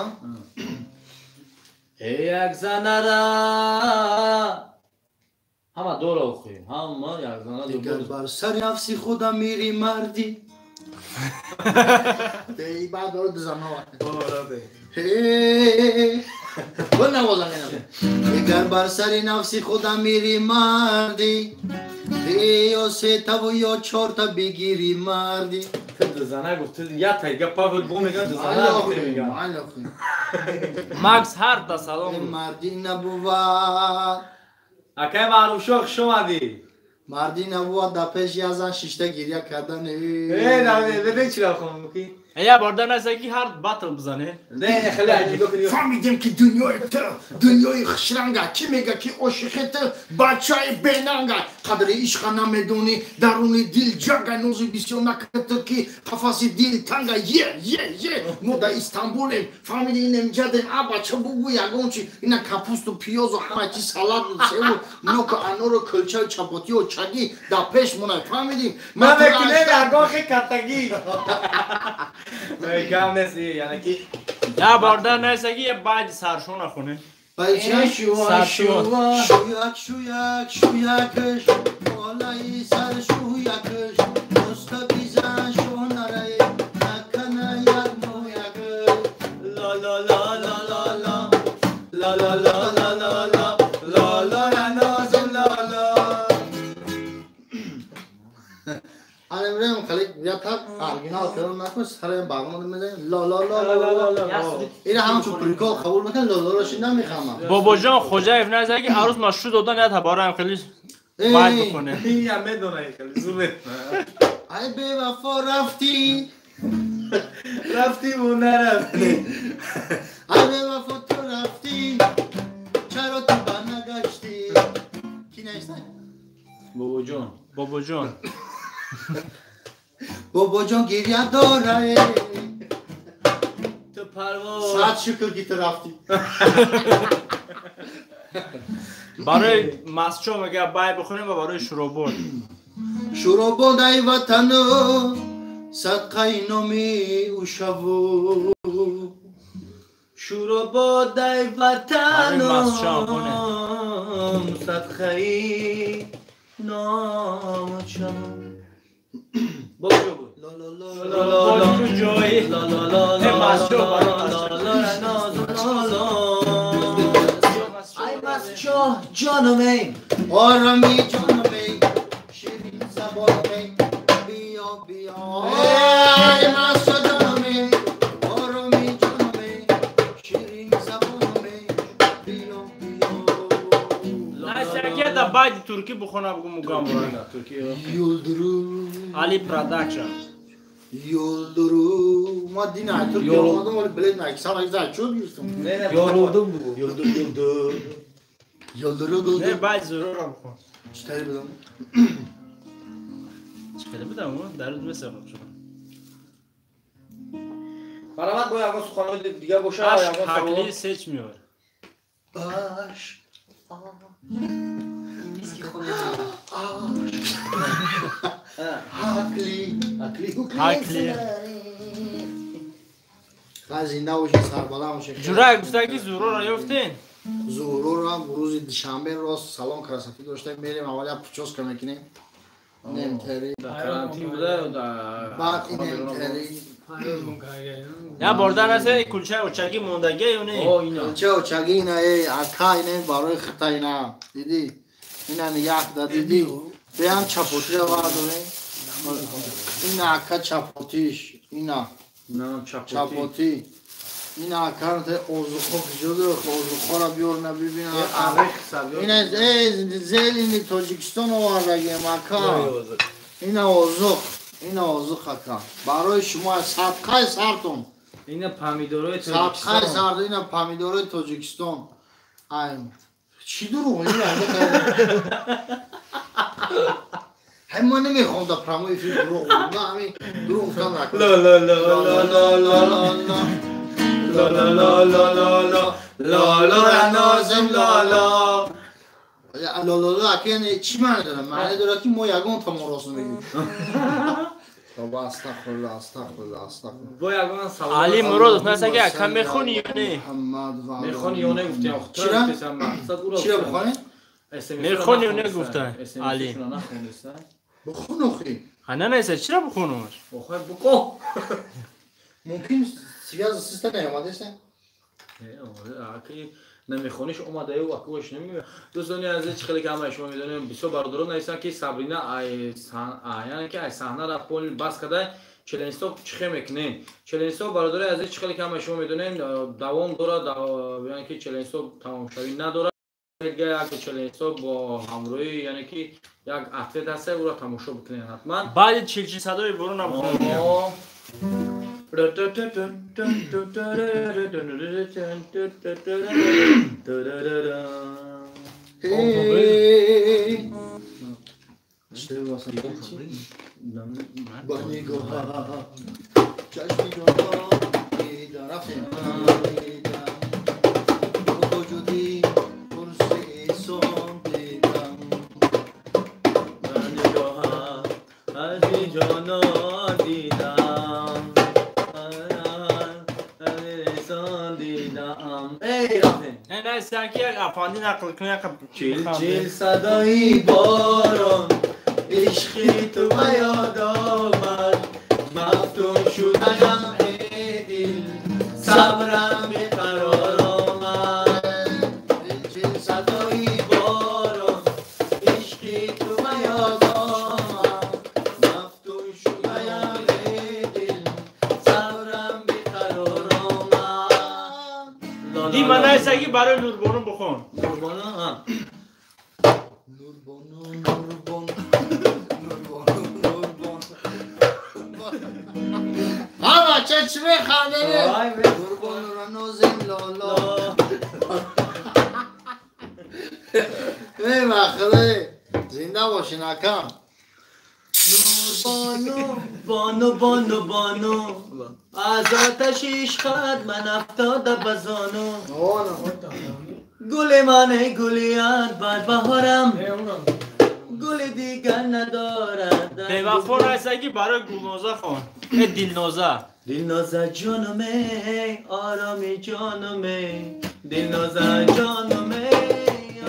Э як занара ҳама дора охи, ҳама як зана дигар бар сари нафси худам мири марди. Эй баъд барои дузанҳо. Гул навозам инам. Дигар бар сари нафси худам мири марди. Ё сетаву ё чорта бигири марди. Дузана гуфт, я тайга Павел бо меган дузана меган. Макс ҳар да салом. Марди набувад. Акай Маъруфшо хуш омадӣ. Марди набувад дар пеши як зан шишта гиря кардан. Э, на, чиро хонум ки? Я барда нест ки ҳар батл бизане. Не, не, хеле аҷиб кунӣ. Фаҳмидем ки дунёи ту, дунёи хушранга, кӣ мега ки ошиқи ту бачаи бенанга. Қадри ишқа намедонӣ, даруни дил ҷага, нози бисёр накард ту ки қафаси дил танга. Е, е, е, мо дар Истанбулем, фаҳмиди инем ҷадем, а бача бугӯ ягон чи, ина капусту пиёзу ҳама чи салату севу ноку анору кулчаю чапотию чагӣ дар пеш монай, фаҳмидӣ? Ман мекунем ягон хе каттагӣ. Гам нест, яъне ки Я барда нест ки я баъди саршон нахоне. Шӯяк, шӯяк, шӯякаш, болаи сар шӯякаш, доста бизан шонарае, накана як моякаш. Ла ла ла ла ла ла ла ла ла ла ла ла ла ла ла ла ла. Ҳамин хеле я так оригинал кардам накун, сараям барнома мезанем. Ла ла ла ла ла. Ина ҳамчун прикол қабул мекунам, ла ла ла ши намехамам. Бобоҷон Хоҷаев назар ки арӯз машрӯ додан я табарам хеле бад бихоне. Ин медонай хеле зур метона. Ай бевафо рафтӣ. Рафтӣ ва нарафтӣ. Ай бевафо ту рафтӣ. Чаро ту барнагаштӣ? Ки нависта? Бобоҷон. Бобоҷон. Бобоҷон гиря дорае. Ту парвоз. Сад шукр ки ту рафтӣ. Барои масчо мега бай бихонем ва барои Шуробод. Шуробод ай ватану садқаи номи ӯ шаву. Шуробод ай ватану садқаи ному шаву. Бобоҷон буд. ла ла ла ла ла ҷои ла ла ла ла масчо ай масчо ҷонам эй орами ҷонам эй ширин забонам эй биё биё ай масчо ҷонам эй орами ҷонам эй ширин забонам эй биё биё. Насякия да баъди туркӣ бихона бугу мугам туркӣ. Юлдуру Али Продакшн. Юлдуру ма дина туркия омадам, вале билет накисам, як чӯд гирифтам. Yoruldum бугу. Юлдур юлдур. Юлдуру Не гулдур. баъди зуруро бихон. Чӣ тари будам? Чӣ хеле будам? Дар рӯз месохам шумо. Марҳамат, бо ягон суханҳои дигар боша, Ашк ягон савол. ҳакли сеч меёр. Аш. Ҳакли. Акли. Ҳакли. Ха зинда бошед, сарбаланд бошед. Ҷурай гуфта ки зуруро ёфтен? Зуҳурро рӯзи душанбе рост салон красоты доштем, мерем аввал як прическа мекунем. Немтери. Дар карантин буда дар Баъд инемтери. Я борда насе кулчаи очагӣ мондагия ё не? О ина. Кулча очагӣ ина эй ака ина барои хита ина. Дидӣ? Ина нигаҳ да дидӣ? Биям чапотиро вардорем. Ина ака чапотиш, ина Нам чапоти. чапотӣ. Ина акарте озуқо киҷодо озуқҳоро биёр на бибина. Арех сабё. Ина зелени Тоҷикистон овардагием ака. Ина озуқ, ина озуқ ака. Барои шумо садқаи сартон. Ина помидорои Садқаи Тоҷикистон. сарт, ина помидорои Тоҷикистон. Ай, чӣ дурӯғ ина? Ҳай ма намехоҳам дар прямой эфир дурӯғ гӯям. На, ҳамин дурӯғ гуфтан накун. Ла ла ла ла ла ла ла ла ла ла ла ла ла ла ла нозим ла ла. ла ла ла ака, яъне чӣ маъне дорад? Маъне дорад ки мо ягон тамон рост намегӯем. Тоба, астағфируллоҳ, астағфируллоҳ, астағфируллоҳ. Бо ягон савол. Али Муродов насе ки ака мехонӣ ё не? Муҳаммад ва Мехонӣ ё не гуфтем. Чира? Гуфтем мақсад уро. Чира бихонем? Мехонӣ ё не гуфта? Али. Нахондеста. Бихон охи. Ха нанеса чира бихонумаш? Охай буко. Мумкин связь систа наомадеста? Аки намехониш омадаю акӯш намеояд. Дӯстони азиз, чӣ хеле ки ҳамаи шумо медонем, бисёр бародарон нависанд ки Сабрина ай яъне ки ай саҳна рафт поли бас карда челенҷҳо чӣ хел мекунем? Челенҷҳо бародари азиз, чӣ хеле ки ҳамаи шумо медонем, давом дорад, яъне ки челенҷҳо тамомшавӣ надорад. Як челенҷҳо бо ҳамроҳӣ, яъне ки як ответ ҳаст, ӯро тамошо бикунед ҳатман. Баъди чилчил садои бурун ҳам бихонем. Эй! Что у вас ба нигоҳам чашми ҷонон дида рафтем дидам бо вуҷуди курси эҳсон дидам. Ба нигоҳам чашми ҷонон дидам, эҳсон дидам. Эй рафтем. Не, не, ки як афанди нақл кун, як Чил чил садои борон, ишқи ту ба ёд омад, мафтун шудаам эй дил, сабрам беқарор омад. Чил Садои борон, ишқи ту ба ёд омад, мафтун Найсаги барои Нурбону бихон. Нурбону, ҳа. Нурбону, Нурбону, Нурбону, Нурбону. Ҳа бача чӣ механдӣ? Нурбонуро нозим лоло. Эй бахудо, зинда бошин акам. Нурбону, бону, бону, бону, аз оташи ишқат ман афтода ба зону. Гули ман эй гулият бар баҳорам, гули дигар надорад. Бевафо Найсаги барои Гулноза хон. Э Дилноза. Дилноза ҷонум эй, ороми ҷонум эй, Дилноза ҷонум эй,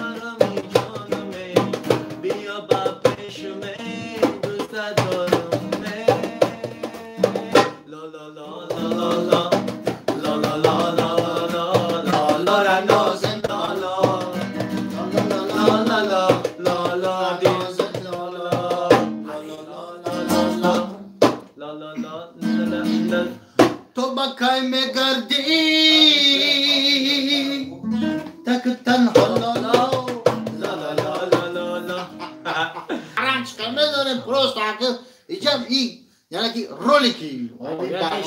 ороми ҷонум эй, биё ба пешум эй, дӯстат дорум эй. Ла ла ла ла ла ла ла ла ла ла ла ла ла нозим ла ла ла ла ла ла ла Нозим лоло, ла ла ла ла ла ла. То ба кай мегардӣ так танҳо лоло. Ла ла ла ла ла ла. Ранчка медонем просто акл иҷаб и яъне ки ролики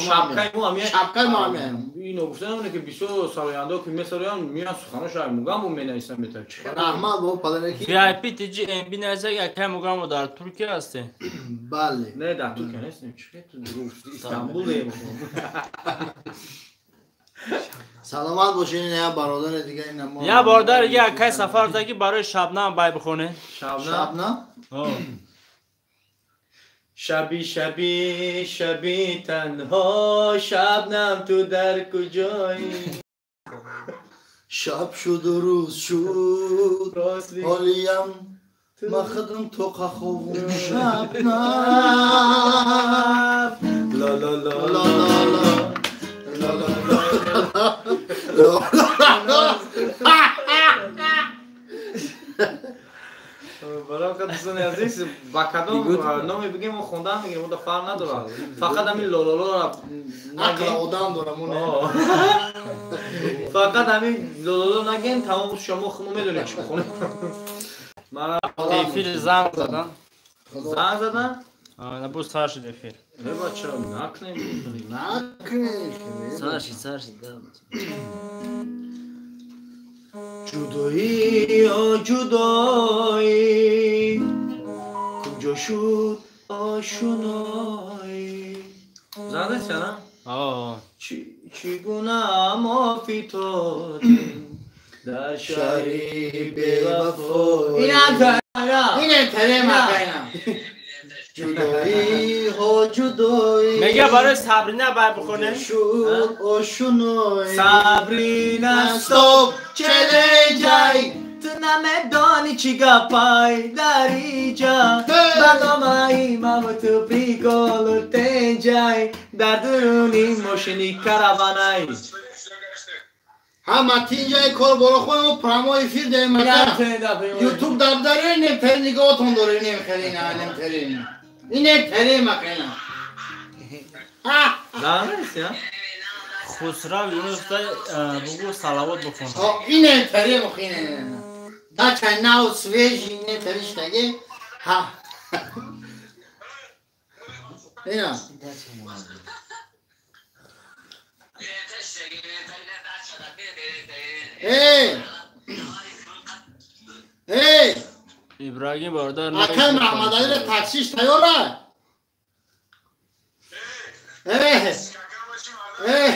шапкаи мо ҳам шапкаи мо ҳам ино гуфта намоне ки бисёр сарояндаҳо ки месароянд меянд суханоша Мугамбо менависанд метавон чӣ хел? Раҳмат бо падаре ки VIP TG MB Найсаги акай Мугамбо дар Туркия ҳастем. Бале. Не, дар Туркия нестем, чӣ хел ту дурӯғ гуфтӣ? Истанбулем. Саломат бошед, ин як бародари дига ина мо. Як бародари дига акай Сафар Заки барои Шабнам бай бихоне. Шабнам? Шабнам? Ҳо. Шаби шаби шаби танҳо Шабнам ту дар куҷоӣ? Шаб шуду рӯз шуд, ҳолиям ман худам тоқа хобум Шабнам. Ла ла ла ла ла ла ла ла ла ла ла. Барои дӯстони азиз, ба кадом номе бигем мо хондан мегирем, ода фарқ надорад. Фақат ҳамин лололоро Ақла одам дорам он. Фақат ҳамин лололо нагем, тамом шумо хумо медонед чӣ бихонем. Мара Эфир занг задан. Занг задан? Набуд сар шуд эфир. Не бача, накунем. Накунем. Сар шид, сар шид. Ҷудоӣ, о ҷудоӣ, куҷо шуд ошуноӣ? Занг задӣ на? О. Чӣ гуна мо фитодем дар шаҳри бевафо? Инам тара. Инам таре макайна. Ҷудоӣ, ҳо ҷудоӣ. Мега барои Сабрина бай бихонем. Шуд ошуноӣ. Сабрина стоп челенҷай. Ту намедонӣ чӣ гапай дар иҷа. Барномаи маву ту приколу тенҷай. Дар дуруни мошини караванай. Ҳама тинҷаи кор боро хоҳем прямой эфир дорем ака. Ютуб дабдаре нем тери нигоҳотон доре нем хели на нем тери. Инем тери макайна. Занг Хусрав Юнус дай бугу салавот бихон. О инем тери мохине. Дача нав свежий инем тери штаге. Ҳа. Ина. Эй! Эй! Ибрагим бародар Акай Маҳмадалиро таксиш тайёр аст? Эй! Эй!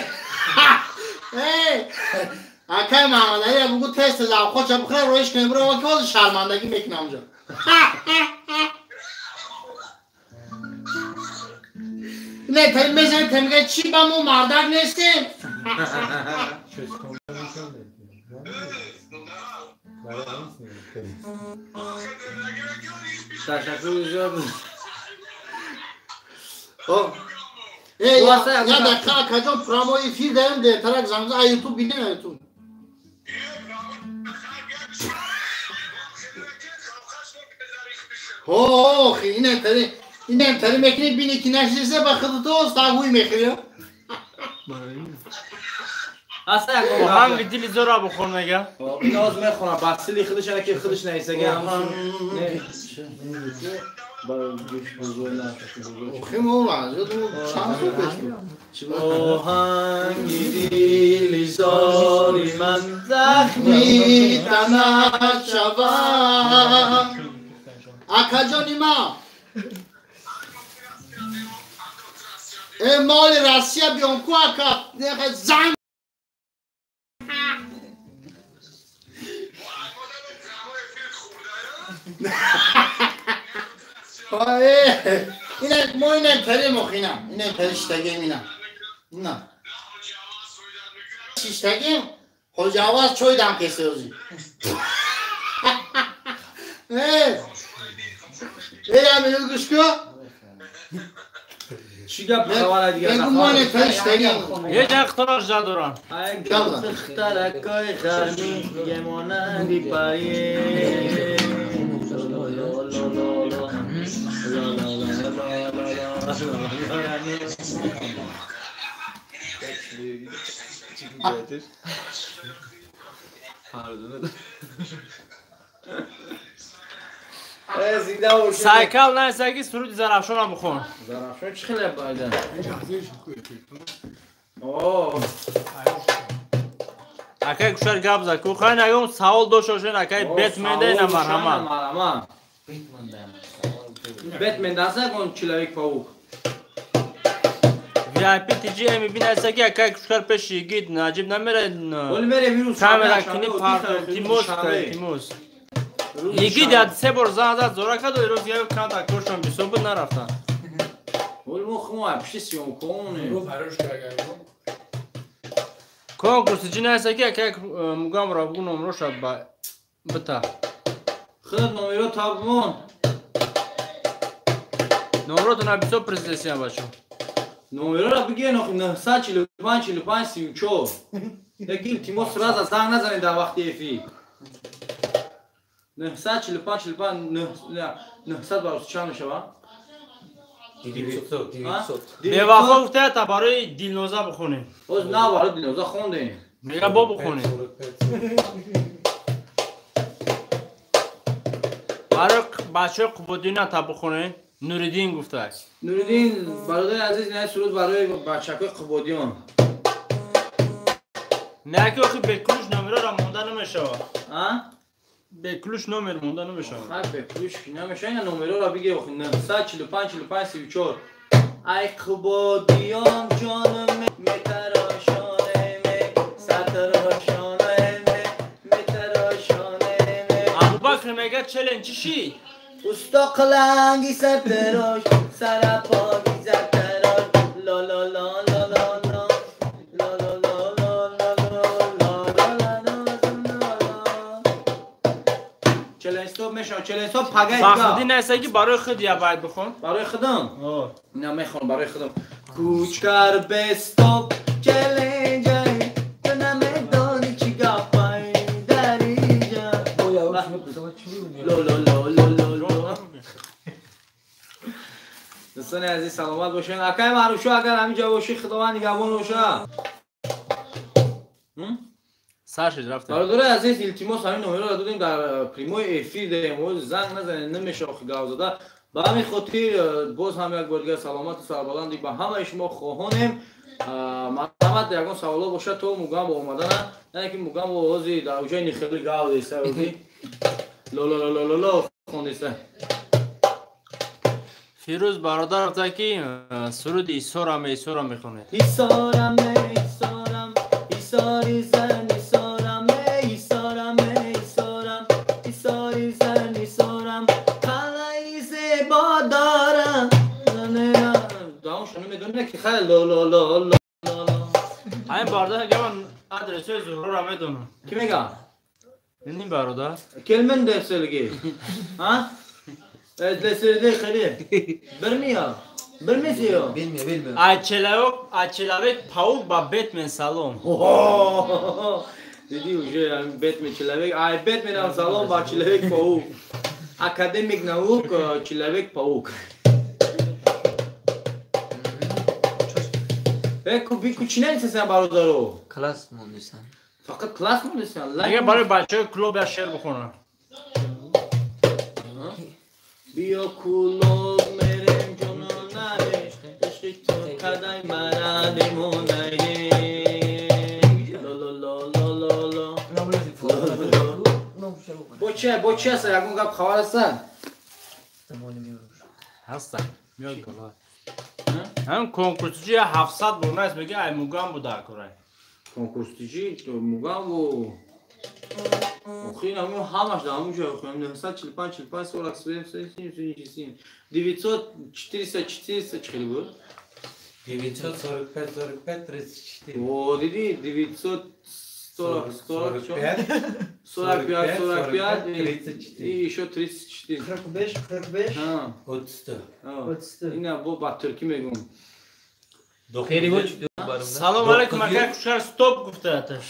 Эй! Акай Маҳмадалиро бугу тез тез авқотша бихӯра роиш кунем бира ки ҳозир шармандагӣ мекунам онҷо. Не, та мезанем, та мегӯяд чӣ ба мо мардак нестем? Ташаккур зиёд. Эй, я дақиқа акаҷон прямой эфир дарем, дертарак занг а ютуб бинем ютуб. Ҳо, инем тари, инем тари мекунӣ бини ки нашиста ба худто стагуй мехӯрӣ. Асло як оҳанги дили зора бихон мега. Ин оз мехонам ба сили худаш ана ки худаш наисага ҳамун. Оҳанги дили зори ман захми танат шавам. Акаҷони ман э моли Россия биём ку ака зан ина мо ина пери мохина ина пери шитагем ина ина шиштагем хоҷа аваз чой дам кесеози э гӯш ку чӣ гап хабара дигар мегу мо ина пери шитагем е ҷа хтараш жа дорам духтаракои ғармӣ гемонанди пари Сайкал наисаги суруди Зарафшонам бихон. Зарафшон чӣ хеле байда? Акай кушар гап зад ку хай нагом савол дошта бошен акай Бэтмен ина марҳамат. Бэтмен даса кон Человек-паук. VIP TG MB наисаги акай кушар пеши гид наҷиб намера. Оли мере вирус камера кини парт тимос тимос. Йигит яд се бор зан зад зора каду ирӯз як канта кошон бисо буд нарафтан. Оли мо хума пиши съёмконе. Конкурси ҷи наисаги акай мугамро бугу номроша ба бита. Худ номеро табмон. Номротона бисо президесиям бачо. Номероро бигирен охи 945 45 34. Яки илтимос сразу занг назанед дар вақти эфир. 945 45 900 барои чанд мешавад? 900 900. Бевафо гуфта та барои Дилноза бихонем. Боз на барои Дилноза хондем. Мега бо бихонем. Барои бачаҳои Қубодина та бихонем. Нуриддин гуфтааст. Нуриддин бародари азиз ин суруд барои бачакҳои Қубодиён. Не ки охи беклуш номероро монда намешавад. А? Беклуш номер монда намешавад. Хай беклуш ки намешавад, ина номероро бигир охи 945 45 34. Ай Қубодиён ҷонам метарошонем, сатарошонем, метарошонем. Абубакр мега челлендж чӣ шид? Усто қиланги сартарош, сарапоги зартарош, ла ла ла ла ла ла ла ла ла ла ла ла ла ла ла. Челлендж мешавад, челлендж пагай дига. Фахриддин наисаги барои худ я байт бихон. Барои худам? Ина мехонам барои худам. Кучкар бестоп челлендж ту намедонӣ чӣ гапай дар инҷа. Ло ло ло ло ло. Дӯстони азиз саломат бошед. Акай Маъруфшо агар ҳаминҷа бошӣ худованд нигаҳбон бошад. Сар шид рафтем. Бародарои азиз илтимос ҳамин номероро додем дар прямой эфир дем. Занг назанед намешавад охи гап зада. Ба ҳамин хотир боз ҳам як бор дигар саломату сарбаландӣ ба ҳамаи шумо хоҳонем. Марҳамат ягон саволо бошад то Мугамбо омадана. Яъне ки Мугамбо ҳозир дар уҷои нихели гап деста ҳозир. Ло ло ло ло ло хондеста. Фирӯз бародар гуфта ки суруди Исорам Исорам мехонед. Исорам Исорам Исори зан Исорам Исорам Исорам Исори зан Исорам қалаи зебо дорам. Давом шуно медонед ки хай ло ло ло ло ло. Ҳамин бародар гаман адресои Зуҳроро медонам. Ки мега? Ин бародар. Келмен дерселги. А? Десерде хеле. Bilmiyor. Bilmiyor. Bilmiyor, bilmiyor. Ай человек паук ба Бэтмен салом. Диди уже Бэтмен человек. Ай Бэтмен салом ба человек паук. Академик наук человек паук. Ку би ку чи нависасан бародаро? Класс мондисан. Фақат класс мондисан. Агар барои бачаҳои клуб як шеър бихонам. Биё кулоб мерем ҷононае, ишқи ту кадай мара лимонае. Ло-ло-ло-ло-ло. Бо чи аста? Ягон гап хабар аста? Ҳаста. Миёд гола. Ҳам конкурсчи 700 бор нест мега ай мугам буда акурай. Конкурсчи мугам бу. Охи наму ҳамаш дар ҳамун ҷой охи 945 45 47 37 900 400 400 чӣ хеле буд? 945 45 34. О, диди 900 40 45 45 45 34 и ещё 34. 45 45 Ҳа. 32. 32. Ина бо ба туркӣ мегум. Салом алейкум ака кушар стоп гуфта аташ.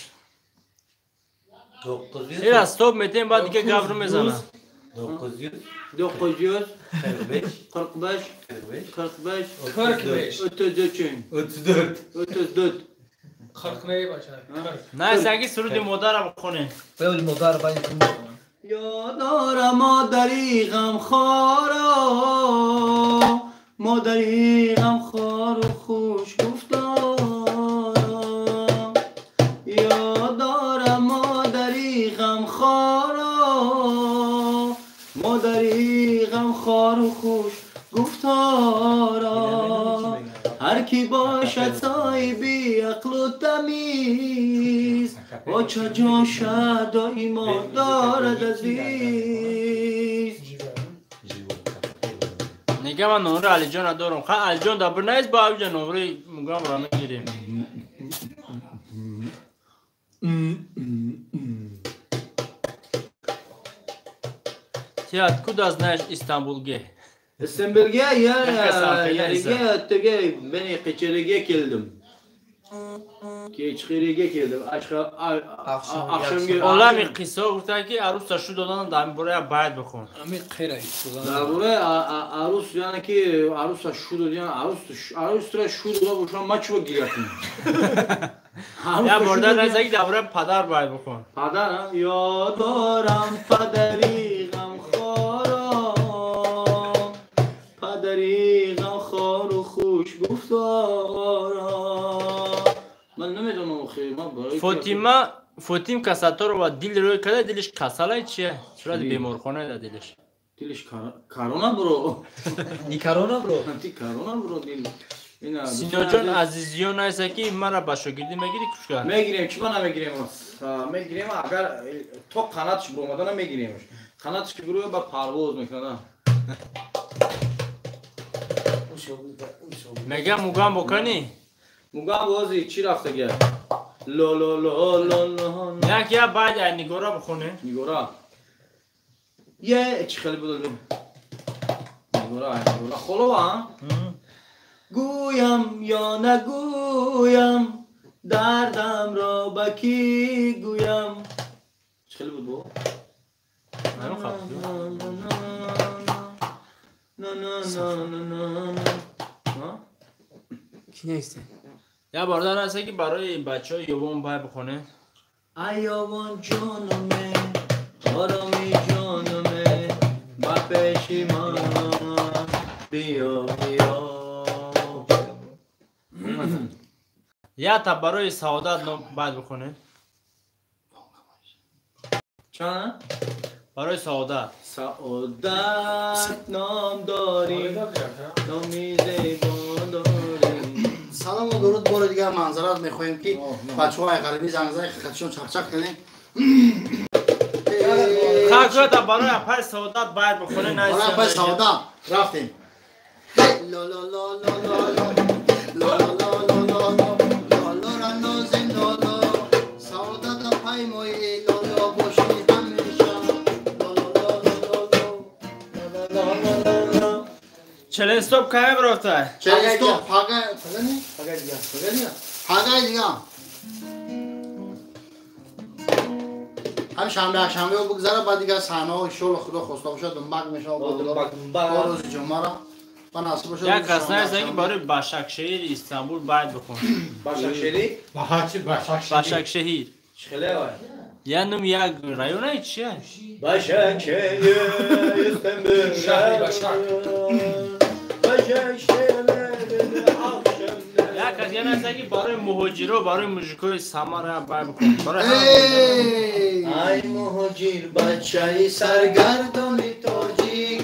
900 Ира стоп метем баъд дига гап ру мезана. 900 900 45 45 45 45 45. 33 34. 34. 40 neyi başar? 40. Не саги суруди модарам бихонем. Беул модар бани ту мехонам. Ёдора модари ғамхоро, модари ғамхору хуш гуфторо. Ёдора модари ғамхоро, модари ғамхору хуш гуфторо. Ҳар ки бошад соҳиби ақлу тамиз, оча ҷоша доимо дорад азиз. Нега ман номри Алиҷона дорам. Ха Алиҷон дабр нест ба авҷа номри мугамро мегирем. Ты откуда знаешь Истанбулге? Istanbulga yeriga tege men kechiriga keldim. Kechqiriga keldim. Akşamga Олами қиссо гуфта ки аруса шу додан дар бораи байд бихон. Ами қира истодан. Дар бораи арус, яъне ки аруса шу додиан, арус тура шу дода бошам, ман чӣ гиря кунам? Я борда назаги дар бораи падар байд бихон. Падар, ёдорам падари ғамхоро, падари ғамхору хуш гуфторо. Ман намедонам охи, ман барои Фотима, Фотимка Сатторова дил рӯй када дилиш касалай чия? Сурати беморхона да дилиш. Дилиш корона бро. Ни корона бро. Ти корона бро дил. Ина Синоҷон Азизиён айса ки мара ба шогирдӣ мегирӣ кушка? Мегирем, чӣ ба намегирем? Мегирем, агар то қанатш буромада намегиремш. Қанатш ки буроя ба парвоз мекунад. Мега мугам бокани? Мугам бози чӣ рафтагия? Ло ло ло ло ло. Як я баъд ай Нигора бихоне. Нигора. Е, чӣ хеле буд? Нигора, Нигора холова? Гӯям ё нагӯям, дардамро ба кӣ гӯям? Чӣ хеле буд бо? Ки несте? Я бародар ҳаста ки барои бачаҳои ёвон бай бихоне. Ай ёвон ҷонуме, ороми ҷонуме, ба пеши ман биё биё. Я та барои саодат ном баъд бихоне. Чанд? Барои саодат. Саодат ном дорӣ, номи зебо дорӣ. Салом ва дуруд бори дигар манзарат мехоҳем ки бачаҳои ғарибӣ занг зани хатшон чақчақ кардем. Хакота барои апай саодат бояд бихоне. Барои апай саодат рафтем. Ло ло ло ло ло ло ло ло ло ло ло ра нозин ло ло саодат апай мои ло ло боши ҳамеша ло ло ло ло ло ло ло ло. Челестоп кай брофта? Челестоп пага пага не? Пага дига. Пага дига. Пага дига. Ҳам шанбе якшанбе бигзара, баъд дигар саҳнаҳо иншоалло худо хоста бошад думбак мешавад. Рӯзи ҷумъаро Ба насиб бошад. Як кас наиста ки барои Башакшеҳири Истанбул байт бихон. Башакшеҳри? Башакшеҳир. Чӣ хеле вай? Я нум як районаи чия? Башакшеҳир Истанбул. Шаҳри Башак. Башакшеҳир. Як кас я наиста ки барои муҳоҷиро, барои мужикои Самара байт бихон. Барои Ай муҳоҷир бачаи саргардони тоҷик,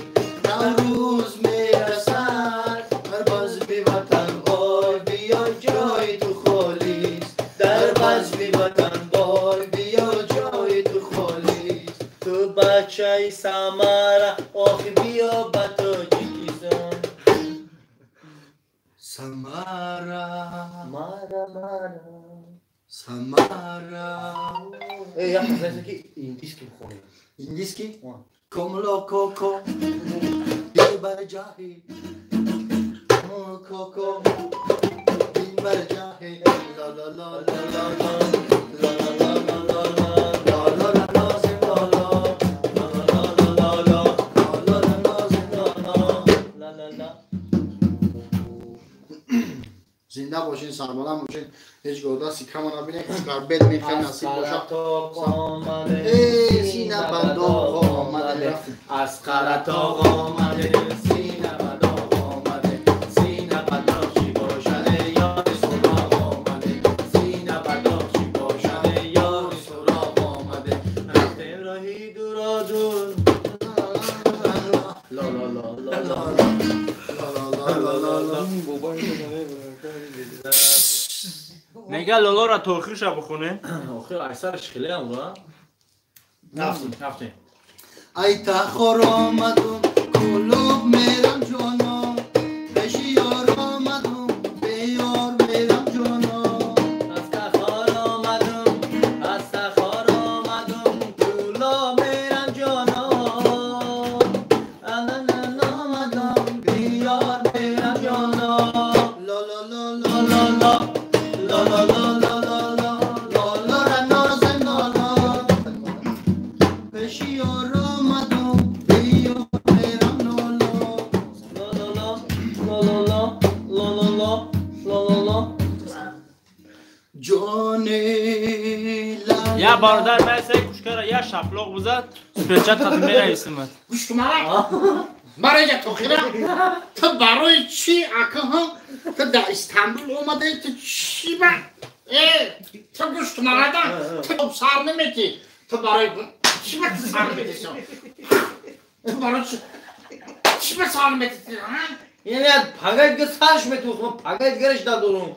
Наврӯз мерасад бар базми ватан, ой биё ҷои ту холист. Дар базми ватан бой биё ҷои ту холист. Ту бачаи Самара, ох биё ба Тоҷикистон. Самара, Мара, мара. Самара. Э, як кас наиста ки индиски бихонем. Индиски? Комло коко, дилбар ҷаҳи. Коко, дилбар ҷаҳи. Ла ла ла ла ла ла. Ла ла ла ла ла ла. Ла ла ла нозим ла ла. Ла ла ла ла ла. Ла ла нозим ла ла. Ла ла ла. Зинда бошин, сарбаланд бошин, ҳеҷ гоҳ дасти кама набинед, бед мехел насиб бошад. Сина ба доғ омаде, аз Қаратоғ омаде, сина ба доғ омаде, сина ба доғ чӣ бошаде, ёри суроғ омаде, сина ба доғ чӣ бошаде, ёри суроғ омаде. Рафтем роҳи дуро дур. Ла ла ла ла ла ла ла ла. Мега лолора то охирша бихоне. Охир аксараш хелеам ва. Рафтем, рафтем. Ай тахор омадум, кулуб мерам ҷоно, пеши ёр омадум, беёр мерам ҷоно. Аз Тахор омадум, аз Тахор омадум, куло мерам ҷоно. Ананан омадум, беёр мерам ҷоно. Ла ла ла ла ла ла. ла ла ла ла ла ла. ла ла ра нозим ла ла. Пеши ёр омадум, беёр мерам лоло. Ла ла ла, ла ла ла, ла ла ла, ла ла ла. Ҷони ла. Я бародар майса кушкара я шаплоқ бузад, суперчат хат менависимад. Гӯш кун мара. Мара я тохира. Ту барои чӣ акаҳо? Ту дар Истанбул омадаи, ту чӣ ба? Э, ту гӯш кун марада. Ту сар наметӣ. Ту барои чӣ ба ту сар наметӣ? Ту барои чӣ? Чӣ ба сар наметӣ? Яъне пагай дига сарш метухм, пагай дигараш дадорум.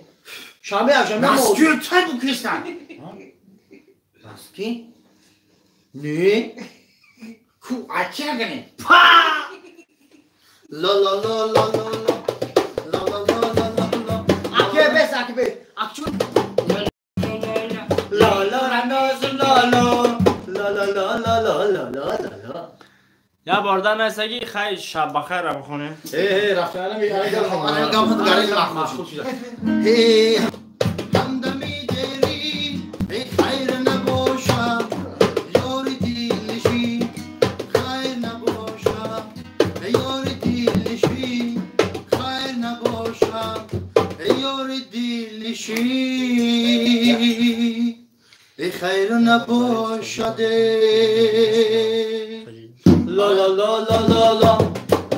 Шанбе, якшанбе мо. Наскӣ тай букристан. Наски? Не. Ку акягани. Па! Ла ла ла ла ла ла. Ла ла ла ла ла ла. Аке бес, аке бес. Акчу. Ла ла ра ноз ла ла. Ла ла ла ла ла ла ла ла. Я бародар найса ки хай шаб бахайра бихоне. Э, э, рафтем, ана Ана гап гари махсус шуда. Эй, ҳамдами дерӣ, эй хайр набошад, ёри дилнишин, хайр набошад, эй ёри дилнишин, хайр набошад, эй ёри дилнишин, эй хайр набошад. Ла ла ла ла ла ла.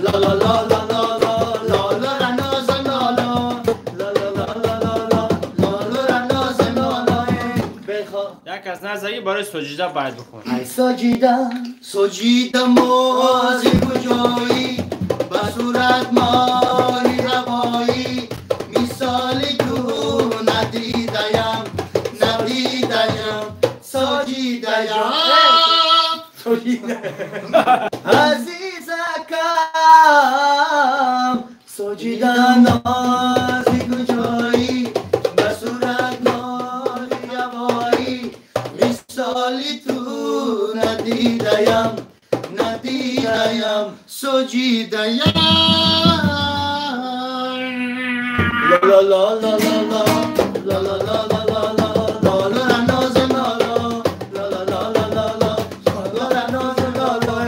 Ла ла ла ла ла ла. ла ла ра ноза ла ла. Ла ла ла ла ла ла. ла ла ра ноза ла ла. Бехо. Як кас найса ки барои Соҷида байт бихон. Ай Соҷида. Соҷида мози куҷоӣ, ба сурат моҳи ҳавоӣ, мисоли ту надидаям, надидаям, соҷидаям. Азизакам. Соҷида нози куҷоӣ, ба сурат моҳи ҳавоӣ, мисоли ту надидаям, надидаям, соҷидаям. Ла ла ла ла ла ла. Ла ла ла ла ла ла. ла ла ра ноза ла ла. Ла ла ла ла ла ла. Ла ла ноз ла ла.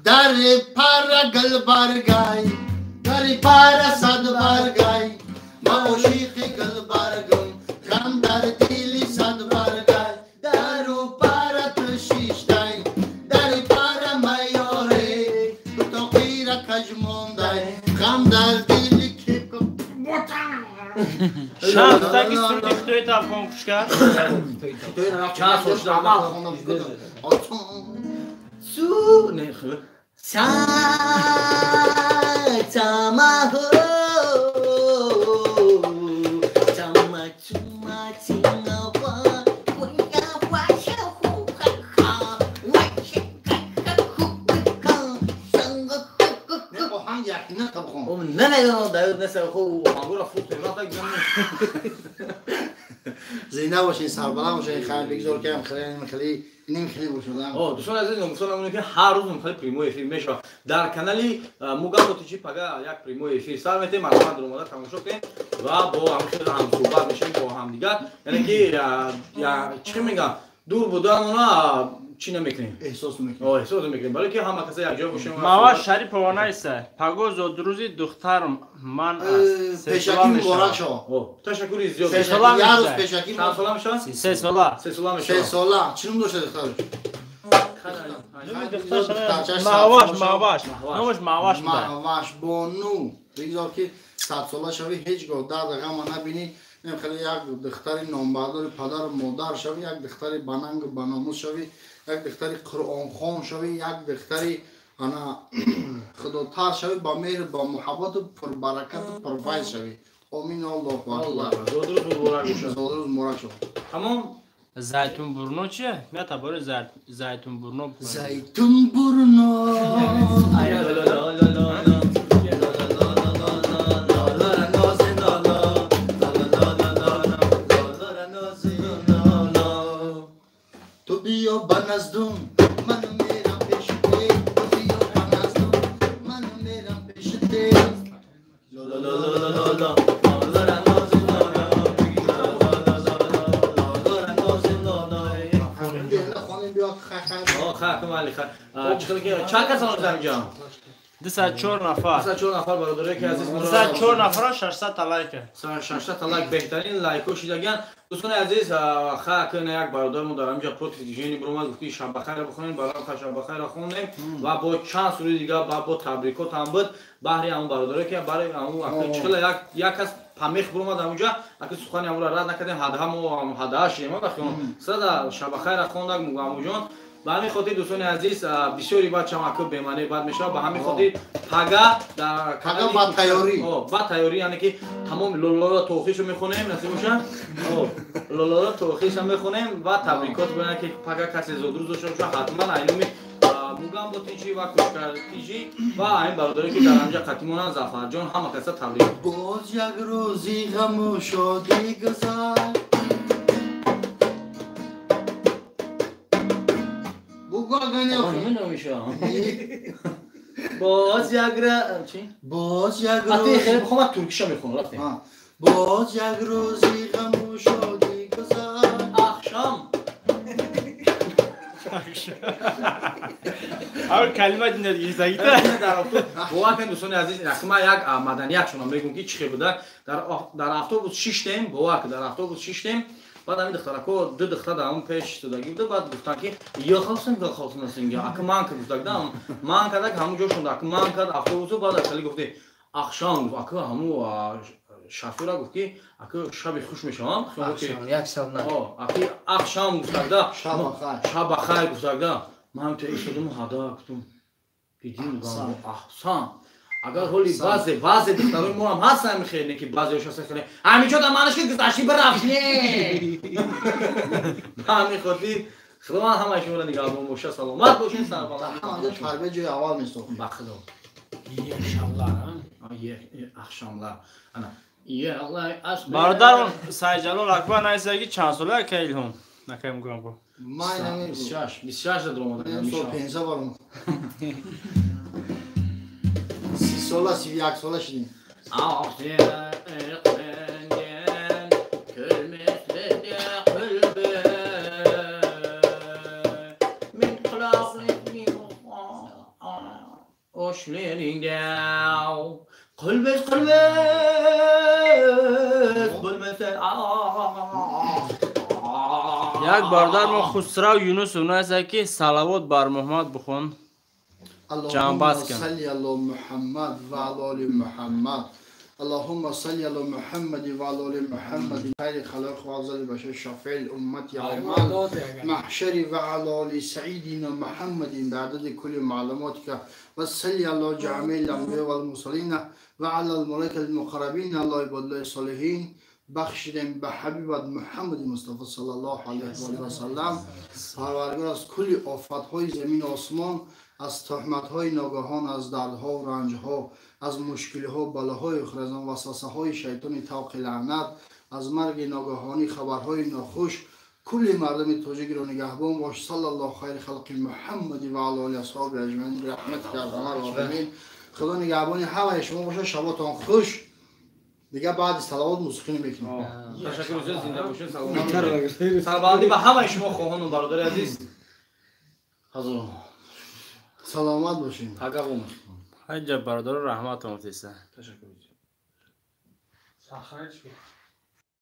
Дар пара гулбаргай, дар пара садбаргай, ма ошиқи гулбаргум, ғам дар дили садбаргай, дару пара ту шиштай, дар пара майёре, утоқира каҷ мондай, ғам дар дили кепка. Шамс таки суруди хитои тафхон кушкар. Чанд сол шуда Аввал хондам. Су не хуб. Сатамахо чама чума чинава уя ва ша ху ха ха ва ша ха ха ху ха санга ху ху. Не, оҳанг якина табхон. О, намедонам, даёд нест, хо оҳангора фурт мерафт гам. Зинда бошин, сарбаланд бошин, хайр бигзор ки хеле хеле ним хеле бошад. О, дӯстони азиз, гуфтан намонем ки ҳар рӯз мухталиф прямой эфир мешавад. Дар канали Мугамбо ТЖ пага як прямой эфир сар метем, марҳамат омода тамошо кунем ва бо ҳам хеле ҳамсӯҳбат мешавем бо ҳамдигар. Яъне ки чӣ мегӯям, дур будан она чӣ намекунем? Эҳсос мекунем. О, эҳсос мекунем. Бале ки ҳама каса якҷо бошем. Маваш Шарипова найса. Паго зодрӯзи духтарам ман аст. Се Пешакӣ сола муборак мешавад. шо. О, ташаккури зиёд. Се сола Як рӯз мешавад. пешакӣ. Чанд сола мешавад? 3 сола. 3 сола се мешавад. сола. Чӣ ном дошта духтараш? Маҳваш, Маҳваш. Номаш Маҳваш буда. Маҳваш бону. Бигзор ки 100 сола шавӣ, ҳеҷ гоҳ дард ғама набинӣ. Нем хеле як духтари номбардори падару модар шавӣ, як духтари банангу баномус шавӣ, як духтари қуръонхон шавӣ, як духтари ана худотар шавӣ, ба меҳру ба муҳаббату пурбаракату пурфайз шавӣ. Омин, Аллоҳу акбар. Зодрӯз муборак бошад. Зодрӯз муборак шавад. Тамом. Зайтун бурно чие? Мета бори зайтун бурно бихонем. Зайтун бурно. Ай, ла, ла, ла, ла, ла, ла. Ту биё ба наздум, ман мерам пеши те. Ту биё ба наздум, ман мерам пеши те. Ла, ла, ла, ла, ла. Хонем, биё, хай, хай. О, хай, кум али, хай. Чанд кас ҳанӯз дар инҷо? 204 нафар. 204 нафар бародаре ки азиз. 204 нафара, 600 та лайка. 600 та лайк, беҳтарин лайкҳо шидаган. Дӯстони азиз, ха кана як бародармо дар ҳаминҷа против движения биромад, гуфт ки шаббахайра бихонем, бародарам, ха шаббахайра хондем ва бо чанд суруди дигар ба бо табрикот ҳам буд баҳри ҳамон бародаре ки барои ҳамон чихела як кас памех биромад ҳамунҷа, аки сухани ҳамонро рад накардем, ҳадаҳа мо ҳадаҳа шидем вақти сада шаббахайра хондак мугаммуҷон. Ба ҳамин хотир, дӯстони азиз, бисёри баъд чамаку бемаъне бад мешавад. Ба ҳамин хотир пага дар Пага ба тайёрӣ. Ба тайёрӣ, яъне ки тамоми лолоро тоохишу мехонем, насиб боша, лолоро тоохиша мехонем ва табрикот бояд ки пага касе зодрӯз дошта боша, ҳатман айнуми Мугамбо ТЖ ва Кушкар ТЖ ва айн бародаре ки дар ҳамҷа қатимонанд, Зафарҷон, ҳама каса табрик. Боз як рӯзи ғаму шодӣ гузашт. Бугу агане. Боз як чи Боз як Ати хеле рӯзи бихонам, туркиша мехонам, рафтем. Боз як рӯзи ғаму шодӣ гузашт. Ахшам. Ҳар калима динад гирифтагита. Дар автобус, бовар кунед, дӯстони азиз, ман як маданият шунам мегӯм ки чӣ хел буда. Дар автобус шиштем, бовар кун, дар автобус шиштем, баъд ҳамин духтарако, ду духтар дар ҳамон пеш истодагӣ буда, баъд гуфтанд ки ёхалсин гахалсинасинга ака ман ка гуфтагда, ман кардак ҳамун ҷо шунда, ака ман кард автобусу, баъд акали гуфти ахшам, гуфт ака ҳамун шофёра, гуфт ки ака шаби хуш мешавам. Як шаб на. Аки ахшам гуфтагда. Шаба хайр. Шаба хайр гуфтагда. Ман то истодам, ҳада гуфтум, дидим, аҳсан. Агар ҳоли баъзе духтарои мо ҳам ҳастанд хеле ки баъзеош ҳастан хеле ҳаминҷо да манаш ки гузашти бирафт, не. Ба ҳамин хотир Худованд ҳамаи шуморо нигаҳбон боша, саломат бошед, сарбаланд. Ҳамаҷо тарбия ҷои аввал месохт. Ба Худо. İyi akşamlar. Ha? Ахшамлар ана. Бародарон Сайҷалол Акбар найсаги чанд сола ака Илҳом? Накай Мугамбо. Ман ҳамин 26, 26 даромада. Сол пенса баром. 30 сола, 31 сола шидем. Qo'shnilaringga qilmish qilmish bo'lmasa. Як бародар мо Хусрав Юнусов нависта, ки салавот бар Муҳаммад бухон. اللهم جنباز کن. صل على محمد وعلى آل محمد. اللهم صل على محمد وعلى آل محمد، خير خلق وافضل البشر، شفيع الأمة يوم المحشر، وعلى آل سيدنا محمد بعدد كل معلوماتك، وصل على جميع الأنبياء والمرسلين وعلى الملائكة المقربين، الله عباد الله الصالحين. بخشیدیم به حبیبت محمد مصطفی صلی الله علیه و آله و سلم. پروردگار، از کل آفت‌های زمین و آسمان، از تهمت‌های ناگهان، از دردها و رنجها، از مشکل‌ها، بلاهای آخرالزمان، وسوسه‌های شیطان طوق لعنت، از مرگ ناگهانی، خبرهای ناخوش، کل مردم تاجیک را نگهبان باش. صلی الله خیر خلق محمد و علی آله اصحاب اجمعین برحمتک ارحم الراحمین. خدا نگهبانی همه شما باشه. شباتان خوش. دیگه بعد صلوات موسیقی نمیکنیم. Ташаккур зиёд, зинда бошед, саломат бошед. Сарбаландӣ ба ҳамаи шумо, хоҳону бародари азиз. Ҳазор. سلامت باشین. Ҳагавум. Ҳаҷа бародаро, раҳматон гуфтеса. Ташаккур. Сахарчи.